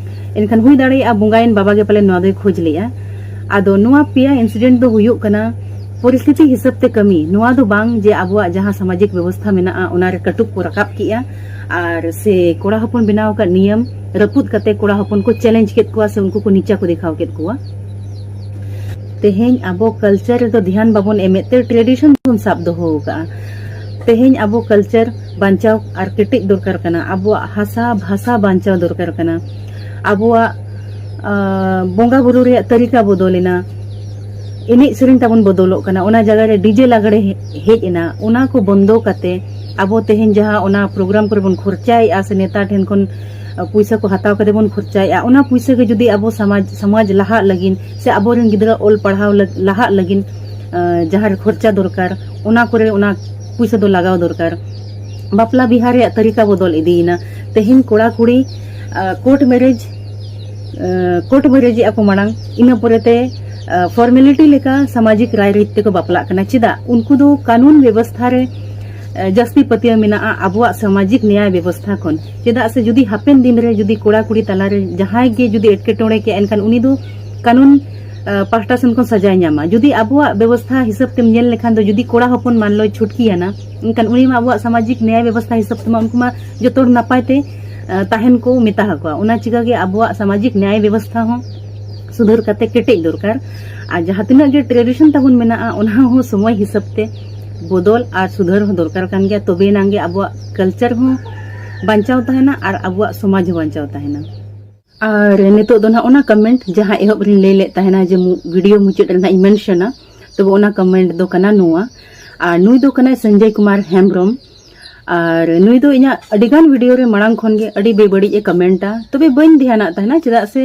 ᱮᱱᱠᱷᱟᱱ ᱦᱩᱭ ᱫᱟᱲᱮᱭᱟᱜᱼᱟ ᱵᱚᱸᱜᱟᱭᱮᱱ ᱵᱟᱵᱟ ᱜᱮ ᱯᱟᱞᱮ ᱱᱚᱣᱟ ᱫᱚᱭ ᱠᱷᱚᱡᱽ ᱞᱮᱜᱼᱟ᱾ ᱟᱫᱚ ᱱᱚᱣᱟ ᱯᱮᱭᱟ ᱤᱱᱥᱤᱰᱮᱱᱴ ᱫᱚ ᱦᱩᱭᱩᱜ ᱠᱟᱱᱟ ᱯᱚᱨᱤᱥᱛᱷᱤᱛᱤ ᱦᱤᱥᱟᱹᱵ ᱛᱮ ᱠᱟᱹᱢᱤ᱾ ᱱᱚᱣᱟ ᱫᱚ ᱵᱟᱝ ᱡᱮ ᱟᱵᱚᱣᱟᱜ ᱡᱟᱦᱟᱸ ᱥᱟᱢᱟᱡᱤᱠ ᱵᱮᱵᱚᱥᱛᱷᱟ ᱢᱮᱱᱟᱜᱼᱟ ᱚᱱᱟ ᱨᱮ ᱠᱟᱹᱴᱩᱵ ᱠᱚ ᱨᱟᱠᱟᱵ ᱠᱮᱜᱼᱟ ᱟᱨ ᱥᱮ ᱠᱚᱲᱟ ᱦᱚᱯᱚᱱ ᱵᱮᱱᱟᱣ ᱟᱠᱟᱫ ᱱᱤᱭᱚᱢ ᱨᱟᱹᱯᱩᱫ ᱠᱟᱛᱮ ᱠᱚᱲᱟ ᱦᱚᱯᱚᱱ ᱠᱚ ᱪᱮᱞᱮᱧᱡᱽ ᱠᱮᱫ ᱠᱚᱣᱟ ᱥᱮ ᱩᱱᱠᱩ ᱠᱚ ᱱᱤᱪᱟ ᱠᱚ ᱫᱮᱠᱷᱟᱣ ᱠᱮᱫ ᱠᱚᱣᱟ᱾ ᱛᱮᱦᱮᱧ ᱟᱵᱚ ᱠᱟᱞᱪᱟᱨ ᱨᱮᱫᱚ ᱫᱷᱮᱭᱟᱱ ᱵᱟᱵᱚᱱ ᱮᱢᱮᱫ ᱛᱮ ᱴᱨᱮᱰᱤᱥᱚᱱ ᱵᱚᱱ ᱥᱟᱵ ᱫᱚᱦᱚ ᱟᱠᱟᱫᱼᱟ᱾ ᱛᱮᱦᱮᱧ ᱟᱵᱚ ᱠᱟᱞᱪᱟᱨ ᱵᱟᱧᱪᱟᱣ ᱟᱨ ᱠᱮᱴᱮᱡ ᱫᱚᱨᱠᱟᱨ ᱠᱟᱱᱟ᱾ ᱟᱵᱚᱣᱟᱜ ᱦᱟᱥᱟ ᱵᱷᱟᱥᱟ ᱵᱟᱧᱪᱟᱣ ᱫᱚᱨᱠᱟᱨ ᱠᱟᱱᱟ᱾ ᱟᱵᱚᱣᱟᱜ ᱵᱚᱸᱜᱟ ᱵᱩᱨᱩ ᱨᱮᱭᱟᱜ ᱛᱟᱹᱨᱤᱠᱟ ᱵᱚᱫᱚᱞ ᱮᱱᱟ, ᱮᱱᱮᱡ ᱥᱮᱨᱮᱧ ᱛᱟᱵᱚᱱ ᱵᱚᱫᱚᱞᱚᱜ ᱠᱟᱱᱟ, ᱚᱱᱟ ᱡᱟᱭᱜᱟ ᱨᱮ ᱰᱤᱡᱮ ᱞᱟᱜᱽᱲᱮ ᱦᱮᱡ ᱮᱱᱟ᱾ ᱚᱱᱟ ᱠᱚ ᱵᱚᱱᱫᱚ ᱠᱟᱛᱮ ᱟᱵᱚ ᱛᱮᱦᱮᱧ ᱡᱟᱦᱟᱸ ᱚᱱᱟ ᱯᱨᱳᱜᱨᱟᱢ ᱠᱚᱨᱮ ᱵᱚᱱ ᱠᱷᱚᱨᱪᱟᱭᱮᱫᱼᱟ ᱥᱮ ᱱᱮᱛᱟ ᱴᱷᱮᱱ ᱠᱷᱚᱱ ᱯᱩᱭᱥᱟᱹ ᱠᱚ ᱦᱟᱛᱟᱣ ᱠᱟᱛᱮ ᱵᱚᱱ ᱠᱷᱚᱨᱪᱟᱭᱮᱫᱼᱟ, ᱚᱱᱟ ᱯᱩᱭᱥᱟᱹ ᱜᱮ ᱡᱩᱫᱤ ᱟᱵᱚ ᱥᱚᱢᱟᱡᱽ ᱥᱚᱢᱟᱡᱽ ᱞᱟᱦᱟᱜ ᱞᱟᱹᱜᱤᱫ ᱥᱮ ᱟᱵᱚᱨᱮᱱ ᱜᱤᱫᱽᱨᱟᱹ ᱚᱞ ᱯᱟᱲᱦᱟᱣ ᱞᱟᱹᱜ- ᱞᱟᱦᱟᱜ ᱞᱟᱹᱜᱤᱫ ᱡᱟᱦᱟᱸ ᱨᱮ ᱠᱷᱚᱨᱪᱟ ᱫᱚᱨᱠᱟᱨ, ᱚᱱᱟ ᱠᱚᱨᱮ ᱚᱱᱟ ᱯᱩᱭᱥᱟᱹ ᱫᱚ ᱞᱟᱜᱟᱣ ᱫᱚᱨᱠᱟᱨ᱾ ᱵᱟᱯᱞᱟ ᱵᱤᱦᱟ ᱨᱮᱭᱟᱜ ᱛᱟᱹᱨᱤᱠᱟ ᱵᱚᱫᱚᱞ ᱤᱫᱤᱭᱮᱱᱟ᱾ ᱛᱮᱦᱮᱧ ᱠᱚᱲᱟ ᱠᱩᱲᱤ ᱠᱳᱨᱴ ᱢᱮᱨᱮᱡᱽ ᱠᱳᱨᱴ ᱢᱮᱨᱮᱡᱽ ᱮᱫᱼᱟ ᱠᱚ ᱢᱟᱲᱟᱝ, ᱤᱱᱟᱹ ᱯᱚᱨᱮᱛᱮ ᱯᱷᱚᱨᱢᱮᱞᱤᱴᱤ ᱞᱮᱠᱟ ᱥᱟᱢᱟᱡᱤᱠ ᱨᱟᱭᱨᱤᱛ ᱛᱮᱠᱚ ᱵᱟᱯᱞᱟᱜ ᱠᱟᱱᱟ᱾ ᱪᱮᱫᱟᱜ? ᱩᱱᱠᱩ ᱫᱚ ᱠᱟᱹᱱᱩᱱ ᱵᱮᱵᱚᱥᱛᱷᱟ ᱨᱮ ᱡᱟᱹᱥᱛᱤ ᱯᱟᱹᱛᱭᱟᱹᱣ ᱢᱮᱱᱟᱜᱼᱟ ᱟᱵᱚᱣᱟᱜ ᱥᱟᱢᱟᱡᱤᱠ ᱱᱮᱭᱟᱭ ᱵᱮᱵᱚᱥᱛᱷᱟ ᱠᱷᱚᱱ᱾ ᱪᱮᱫᱟᱜ ᱥᱮ ᱡᱩᱫᱤ ᱦᱟᱯᱮᱱ ᱫᱤᱱ ᱨᱮ ᱡᱩᱫᱤ ᱠᱚᱲᱟ ᱠᱩᱲᱤ ᱛᱟᱞᱟᱨᱮ ᱡᱟᱦᱟᱸᱭ ᱜᱮ ᱡᱩᱫᱤ ᱮᱴᱠᱮᱴᱚᱬᱮ ᱠᱮᱜᱼᱟ, ᱮᱱᱠᱷᱟᱱ ᱩᱱᱤ ᱫᱚ ᱠᱟᱹᱱᱩᱱ ᱯᱟᱦᱴᱟ ᱥᱮᱱ ᱠᱷᱚᱱ ᱥᱟᱡᱟᱭ ᱧᱟᱢᱟ᱾ ᱡᱩᱫᱤ ᱟᱵᱚᱣᱟᱜ ᱵᱮᱵᱚᱥᱛᱷᱟ ᱦᱤᱥᱟᱹᱵ ᱛᱮᱢ ᱧᱮᱞ ᱞᱮᱠᱷᱟᱱ ᱫᱚ, ᱡᱩᱫᱤ ᱠᱚᱲᱟ ᱦᱚᱯᱚᱱ ᱢᱟᱱᱞᱚ ᱪᱷᱩᱴᱠᱤᱭᱟᱱᱟ, ᱮᱱᱠᱷᱟᱱ ᱩᱱᱤ ᱢᱟ ᱟᱵᱚᱣᱟᱜ ᱥᱟᱢᱟᱡᱤᱠ ᱱᱮᱭᱟᱭ ᱵᱮᱵᱚᱥᱛᱷᱟ ᱦᱤᱥᱟᱹᱵ ᱛᱮᱢᱟ ᱩᱱᱠᱩ ᱢᱟ ᱡᱚᱛᱚ ᱦᱚᱲ ᱱᱟᱯᱟᱭ ᱛᱮ ᱛᱟᱦᱮᱱ ᱠᱚ ᱢᱮᱛᱟ ᱟᱠᱚᱣᱟ᱾ ᱚᱱᱟ ᱪᱤᱠᱟᱹ ᱜᱮ ᱟᱵᱚᱣᱟᱜ ᱥᱟᱢᱟᱡᱤᱠ ᱱᱮᱭᱟᱭ ᱵᱮᱵᱚᱥᱛᱷᱟ ᱦᱚᱸ ᱥᱩᱫᱷᱟᱹᱨ ᱠᱟᱛᱮ ᱠᱮᱴᱮᱡ ᱫᱚᱨᱠᱟᱨ᱾ ᱟᱨ ᱡᱟᱦᱟᱸ ᱛᱤᱱᱟᱹᱜ ᱜᱮ ᱴᱨᱮᱰᱤᱥᱚᱱ ᱛᱟᱵᱚᱱ ᱢᱮᱱᱟᱜᱼᱟ, ᱚᱱᱟ ᱦᱚᱸ ᱥᱚᱢᱚᱭ ᱦᱤᱥᱟᱹᱵ ᱛᱮ ᱵᱚᱫᱚᱞ ᱟᱨ ᱥᱩᱫᱷᱟᱹᱨ ᱦᱚᱸ ᱫᱚᱨᱠᱟᱨ ᱠᱟᱱ ᱜᱮᱭᱟ᱾ ᱛᱚᱵᱮ ᱮᱱᱟᱝ ᱜᱮ ᱟᱵᱚᱣᱟᱜ ᱠᱟᱞᱪᱟᱨ ᱦᱚᱸ ᱵᱟᱧᱪᱟᱣ ᱛᱟᱦᱮᱱᱟ ᱟᱨ ᱟᱵᱚᱣᱟᱜ ᱥᱚᱢᱟᱡᱽ ᱦᱚᱸ ᱵᱟᱧᱪᱟᱣ ᱛᱟᱦᱮᱱᱟ᱾ ᱟᱨ ᱱᱤᱛᱚᱜ ᱫᱚ ᱱᱟᱦᱟᱜ ᱚᱱᱟ ᱠᱚᱢᱮᱱᱴ ᱡᱟᱦᱟᱸ ᱮᱦᱚᱵ ᱨᱤᱧ ᱞᱟᱹᱭ ᱞᱮᱫ ᱛᱟᱦᱮᱱᱟ ᱡᱮ ᱢᱩ-, ᱵᱷᱤᱰᱤᱭᱳ ᱢᱩᱪᱟᱹᱫ ᱨᱮ ᱱᱟᱦᱟᱜ ᱤᱧ ᱢᱮᱱᱥᱚᱱᱟ, ᱛᱚᱵᱮ ᱚᱱᱟ ᱠᱚᱢᱮᱱᱴ ᱫᱚ ᱠᱟᱱᱟ ᱱᱚᱣᱟ᱾ ᱟᱨ ᱱᱩᱭ ᱫᱚ ᱠᱟᱱᱟᱭ ᱥᱚᱧᱡᱚᱭ ᱠᱩᱢᱟᱨ ᱦᱮᱢᱵᱨᱚᱢ᱾ ᱟᱨ ᱱᱩᱭ ᱫᱚ ᱤᱧᱟᱹᱜ ᱟᱹᱰᱤᱜᱟᱱ ᱵᱷᱤᱰᱤᱭᱳ ᱨᱮ ᱢᱟᱲᱟᱝ ᱠᱷᱚᱱ ᱜᱮ ᱟᱹᱰᱤ ᱵᱮᱵᱟᱹᱲᱤᱡ ᱮ ᱠᱚᱢᱮᱱᱴᱟ, ᱛᱚᱵᱮ ᱵᱟᱹᱧ ᱫᱷᱮᱭᱟᱱᱟᱜ ᱛᱟᱦᱮᱱᱟ, ᱪᱮᱫᱟᱜ ᱥᱮ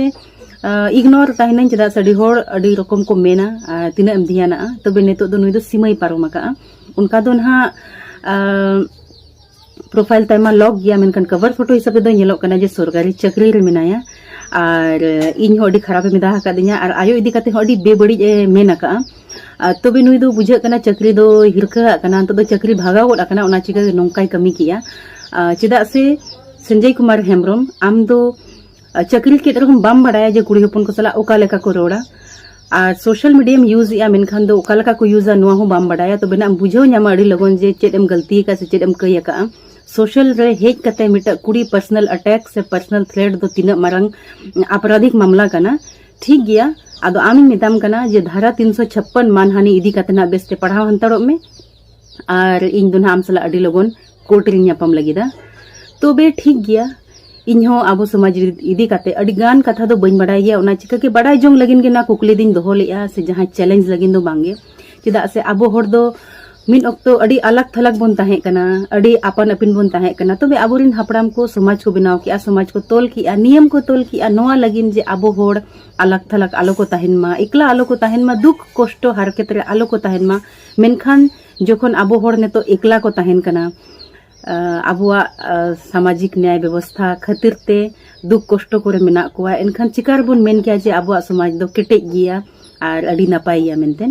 ᱤᱜᱱᱳᱨ ᱛᱟᱦᱮᱱᱟᱹᱧ, ᱪᱮᱫᱟᱜ ᱥᱮ ᱟᱹᱰᱤ ᱦᱚᱲ ᱟᱹᱰᱤ ᱨᱚᱠᱚᱢ ᱠᱚ ᱢᱮᱱᱟ, ᱟᱨ ᱛᱤᱱᱟᱹᱜ ᱮᱢ ᱫᱷᱮᱭᱟᱱᱟᱜᱼᱟ᱾ ᱛᱚᱵᱮ ᱱᱤᱛᱚᱜ ᱫᱚ ᱱᱩᱭ ᱫᱚ ᱥᱤᱢᱟᱹᱭ ᱯᱟᱨᱚᱢ ᱟᱠᱟᱜᱼᱟ᱾ ᱚᱱᱠᱟ ᱫᱚ ᱱᱟᱦᱟᱜ ᱯᱨᱚᱯᱷᱟᱭᱤᱞ ᱛᱟᱭᱢᱟ ᱞᱚᱠ ᱜᱮᱭᱟ, ᱢᱮᱱᱠᱷᱟᱱ ᱠᱚᱵᱷᱟᱨ ᱯᱷᱳᱴᱳ ᱦᱤᱥᱟᱹᱵ ᱛᱮᱫᱚ ᱧᱮᱞᱚᱜ ᱠᱟᱱᱟ ᱡᱮ ᱥᱚᱨᱠᱟᱨᱤ ᱪᱟᱹᱠᱨᱤ ᱨᱮ ᱢᱮᱱᱟᱭᱟ᱾ ᱟᱨ ᱤᱧ ᱦᱚᱸ ᱟᱹᱰᱤ ᱠᱷᱟᱨᱟᱯ ᱮ ᱢᱮᱛᱟ ᱟᱠᱟᱫᱤᱧᱟ ᱟᱨ ᱟᱭᱳ ᱤᱫᱤ ᱠᱟᱛᱮ ᱦᱚᱸ ᱟᱹᱰᱤ ᱵᱮᱵᱟᱹᱲᱤᱡ ᱮ ᱢᱮᱱ ᱟᱠᱟᱫᱼᱟ᱾ ᱟᱨ ᱛᱚᱵᱮ ᱱᱩᱭ ᱫᱚ ᱵᱩᱡᱷᱟᱹᱜ ᱠᱟᱱᱟ ᱪᱟᱹᱠᱨᱤ ᱫᱚ ᱦᱤᱨᱠᱟᱹᱣᱟᱜ ᱠᱟᱱᱟ, ᱱᱤᱛᱚᱜ ᱫᱚ ᱪᱟᱹᱠᱨᱤ ᱵᱷᱟᱜᱟᱣ ᱜᱚᱫ ᱟᱠᱟᱱᱟ, ᱚᱱᱟ ᱪᱤᱠᱟᱹ ᱱᱚᱝᱠᱟᱭ ᱠᱟᱹᱢᱤ ᱠᱮᱜᱼᱟ᱾ ᱟᱨ ᱪᱮᱫᱟᱜ ᱥᱮ ᱥᱚᱧᱡᱚᱭ ᱠᱩᱢᱟᱨ ᱦᱮᱢᱵᱨᱚᱢ, ᱟᱢ ᱫᱚ ᱟᱨ ᱪᱟᱹᱠᱨᱤ ᱠᱮᱫ ᱨᱮᱦᱚᱸ ᱵᱟᱢ ᱵᱟᱰᱟᱭᱟ ᱡᱮ ᱠᱩᱲᱤ ᱦᱚᱯᱚᱱ ᱠᱚ ᱥᱟᱞᱟᱜ ᱚᱠᱟ ᱞᱮᱠᱟ ᱠᱚ ᱨᱚᱲᱟ᱾ ᱟᱨ ᱥᱳᱥᱟᱞ ᱢᱤᱰᱤᱭᱟᱢ ᱤᱭᱩᱡᱽ ᱮᱜᱼᱟ, ᱢᱮᱱᱠᱷᱟᱱ ᱫᱚ ᱚᱠᱟ ᱞᱮᱠᱟ ᱠᱚ ᱤᱭᱩᱡᱟ ᱱᱚᱣᱟ ᱦᱚᱸ ᱵᱟᱢ ᱵᱟᱰᱟᱭᱟ᱾ ᱛᱚᱵᱮ ᱱᱟᱜ ᱮᱢ ᱵᱩᱡᱷᱟᱹᱣ ᱧᱟᱢᱟ ᱟᱹᱰᱤ ᱞᱚᱜᱚᱱ ᱡᱮ ᱪᱮᱫ ᱮᱢ ᱜᱟᱹᱞᱛᱤ ᱟᱠᱟᱫ ᱥᱮ ᱪᱮᱫ ᱮᱢ ᱠᱟᱹᱭ ᱟᱠᱟᱫᱼᱟ᱾ ᱥᱳᱥᱟᱞ ᱨᱮ ᱦᱮᱡ ᱠᱟᱛᱮ ᱢᱤᱫᱴᱟᱝ ᱠᱩᱲᱤ ᱯᱟᱨᱥᱚᱱᱟᱞ ᱟᱴᱮᱠ ᱥᱮ ᱯᱟᱨᱥᱚᱱᱟᱞ ᱛᱷᱨᱮᱴ ᱫᱚ ᱛᱤᱱᱟᱹᱜ ᱢᱟᱨᱟᱝ ᱟᱯᱨᱟᱫᱷᱤᱠ ᱢᱟᱢᱞᱟ ᱠᱟᱱᱟ᱾ ᱴᱷᱤᱠ ᱜᱮᱭᱟ, ᱟᱫᱚ ᱟᱢᱤᱧ ᱢᱮᱛᱟᱢ ᱠᱟᱱᱟ ᱡᱮ ᱫᱷᱟᱨᱟ ᱛᱤᱱᱥᱚ ᱪᱷᱟᱯᱯᱟᱱ ᱢᱟᱱᱦᱟᱱᱤ ᱤᱫᱤ ᱠᱟᱛᱮ ᱱᱟᱜ ᱵᱮᱥ ᱛᱮ ᱯᱟᱲᱦᱟᱣ ᱦᱟᱛᱟᱲᱚᱜ ᱢᱮ᱾ ᱟᱨ ᱤᱧ ᱫᱚ ᱱᱟᱦᱟᱜ ᱟᱢ ᱥᱟᱞᱟᱜ ᱟᱹᱰᱤ ᱞᱚᱜᱚᱱ ᱠᱳᱨᱴ ᱨᱤᱧ ᱧᱟᱯᱟᱢ ᱞᱟᱹᱜᱤᱫᱟ᱾ ᱛᱚᱵᱮ ᱴᱷᱤᱠ ᱜᱮᱭᱟ, ᱤᱧ ᱦᱚᱸ ᱟᱵᱚ ᱥᱚᱢᱟᱡᱽ ᱤᱫᱤ ᱠᱟᱛᱮ ᱟᱹᱰᱤ ᱜᱟᱱ ᱠᱟᱛᱷᱟ ᱫᱚ ᱵᱟᱹᱧ ᱵᱟᱰᱟᱭ ᱜᱮᱭᱟ, ᱚᱱᱟ ᱪᱤᱠᱟᱹ ᱜᱮ ᱵᱟᱰᱟᱭ ᱡᱚᱝ ᱞᱟᱹᱜᱤᱫ ᱜᱮ ᱱᱟ ᱠᱩᱠᱞᱤ ᱫᱚᱧ ᱫᱚᱦᱚ ᱞᱮᱫᱼᱟ, ᱥᱮ ᱡᱟᱦᱟᱸ ᱪᱮᱞᱮᱧᱡᱽ ᱞᱟᱹᱜᱤᱫ ᱫᱚ ᱵᱟᱝ ᱜᱮ᱾ ᱪᱮᱫᱟᱜ ᱥᱮ ᱟᱵᱚ ᱦᱚᱲ ᱫᱚ ᱢᱤᱫ ᱚᱠᱛᱚ ᱟᱹᱰᱤ ᱟᱞᱟᱜᱽ ᱛᱷᱟᱞᱟᱜᱽ ᱵᱚᱱ ᱛᱟᱦᱮᱸ ᱠᱟᱱᱟ, ᱟᱹᱰᱤ ᱟᱯᱟᱱ ᱟᱹᱯᱤᱱ ᱵᱚᱱ ᱛᱟᱦᱮᱸ ᱠᱟᱱᱟ᱾ ᱛᱚᱵᱮ ᱟᱵᱚᱨᱮᱱ ᱦᱟᱯᱲᱟᱢ ᱠᱚ ᱥᱚᱢᱟᱡᱽ ᱠᱚ ᱵᱮᱱᱟᱣ ᱠᱮᱜᱼᱟ, ᱥᱚᱢᱟᱡᱽ ᱠᱚ ᱛᱚᱞ ᱠᱮᱜᱼᱟ, ᱱᱤᱭᱚᱢ ᱠᱚ ᱛᱚᱞ ᱠᱮᱜᱼᱟ, ᱱᱚᱣᱟ ᱞᱟᱹᱜᱤᱫ ᱡᱮ ᱟᱵᱚ ᱦᱚᱲ ᱟᱞᱟᱜᱽ ᱛᱷᱟᱞᱟᱜᱽ ᱟᱞᱚ ᱠᱚ ᱛᱟᱦᱮᱱ ᱢᱟ, ᱮᱠᱞᱟ ᱟᱞᱚ ᱠᱚ ᱛᱟᱦᱮᱱ ᱢᱟ, ᱫᱩᱠ ᱠᱚᱥᱴᱚ ᱦᱟᱨᱠᱮᱛ ᱨᱮ ᱟᱞᱚ ᱠᱚ ᱛᱟᱦᱮᱱ ᱢᱟ᱾ ᱢᱮᱱᱠᱷᱟᱱ ᱡᱚᱠᱷᱚᱱ ᱟᱵᱚ ᱦᱚᱲ ᱱᱤᱛᱚᱜ ᱮᱠᱞᱟ ᱠᱚ ᱛᱟᱦᱮᱱ ᱠᱟᱱᱟ, ᱟᱵᱚᱣᱟᱜ ᱥᱟᱢᱟᱡᱤᱠ ᱱᱭᱟᱭ ᱵᱮᱵᱚᱥᱛᱷᱟ ᱠᱷᱟᱹᱛᱤᱨ ᱛᱮ ᱫᱩᱠ ᱠᱚᱥᱴᱚ ᱠᱚᱨᱮ ᱢᱮᱱᱟᱜ ᱠᱚᱣᱟ, ᱮᱱᱠᱷᱟᱱ ᱪᱤᱠᱟᱹ ᱨᱮᱵᱚᱱ ᱢᱮᱱ ᱠᱮᱭᱟ ᱡᱮ ᱟᱵᱚᱣᱟᱜ ᱥᱚᱢᱟᱡᱽ ᱫᱚ ᱠᱮᱴᱮᱡ ᱜᱮᱭᱟ ᱟᱨ ᱟᱹᱰᱤ ᱱᱟᱯᱟᱭ ᱜᱮᱭᱟ ᱢᱮᱱᱛᱮ?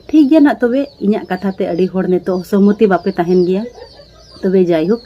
ᱴᱷᱤᱠ ᱜᱮᱭᱟ ᱱᱟᱜ, ᱛᱚᱵᱮ ᱤᱧᱟᱹᱜ ᱠᱟᱛᱷᱟ ᱛᱮ ᱟᱹᱰᱤ ᱦᱚᱲ ᱱᱤᱛᱚᱜ ᱥᱚᱦᱢᱚᱛᱤ ᱵᱟᱯᱮ ᱛᱟᱦᱮᱱ ᱜᱮᱭᱟ᱾ ᱛᱚᱵᱮ ᱡᱟᱭᱦᱳᱠ,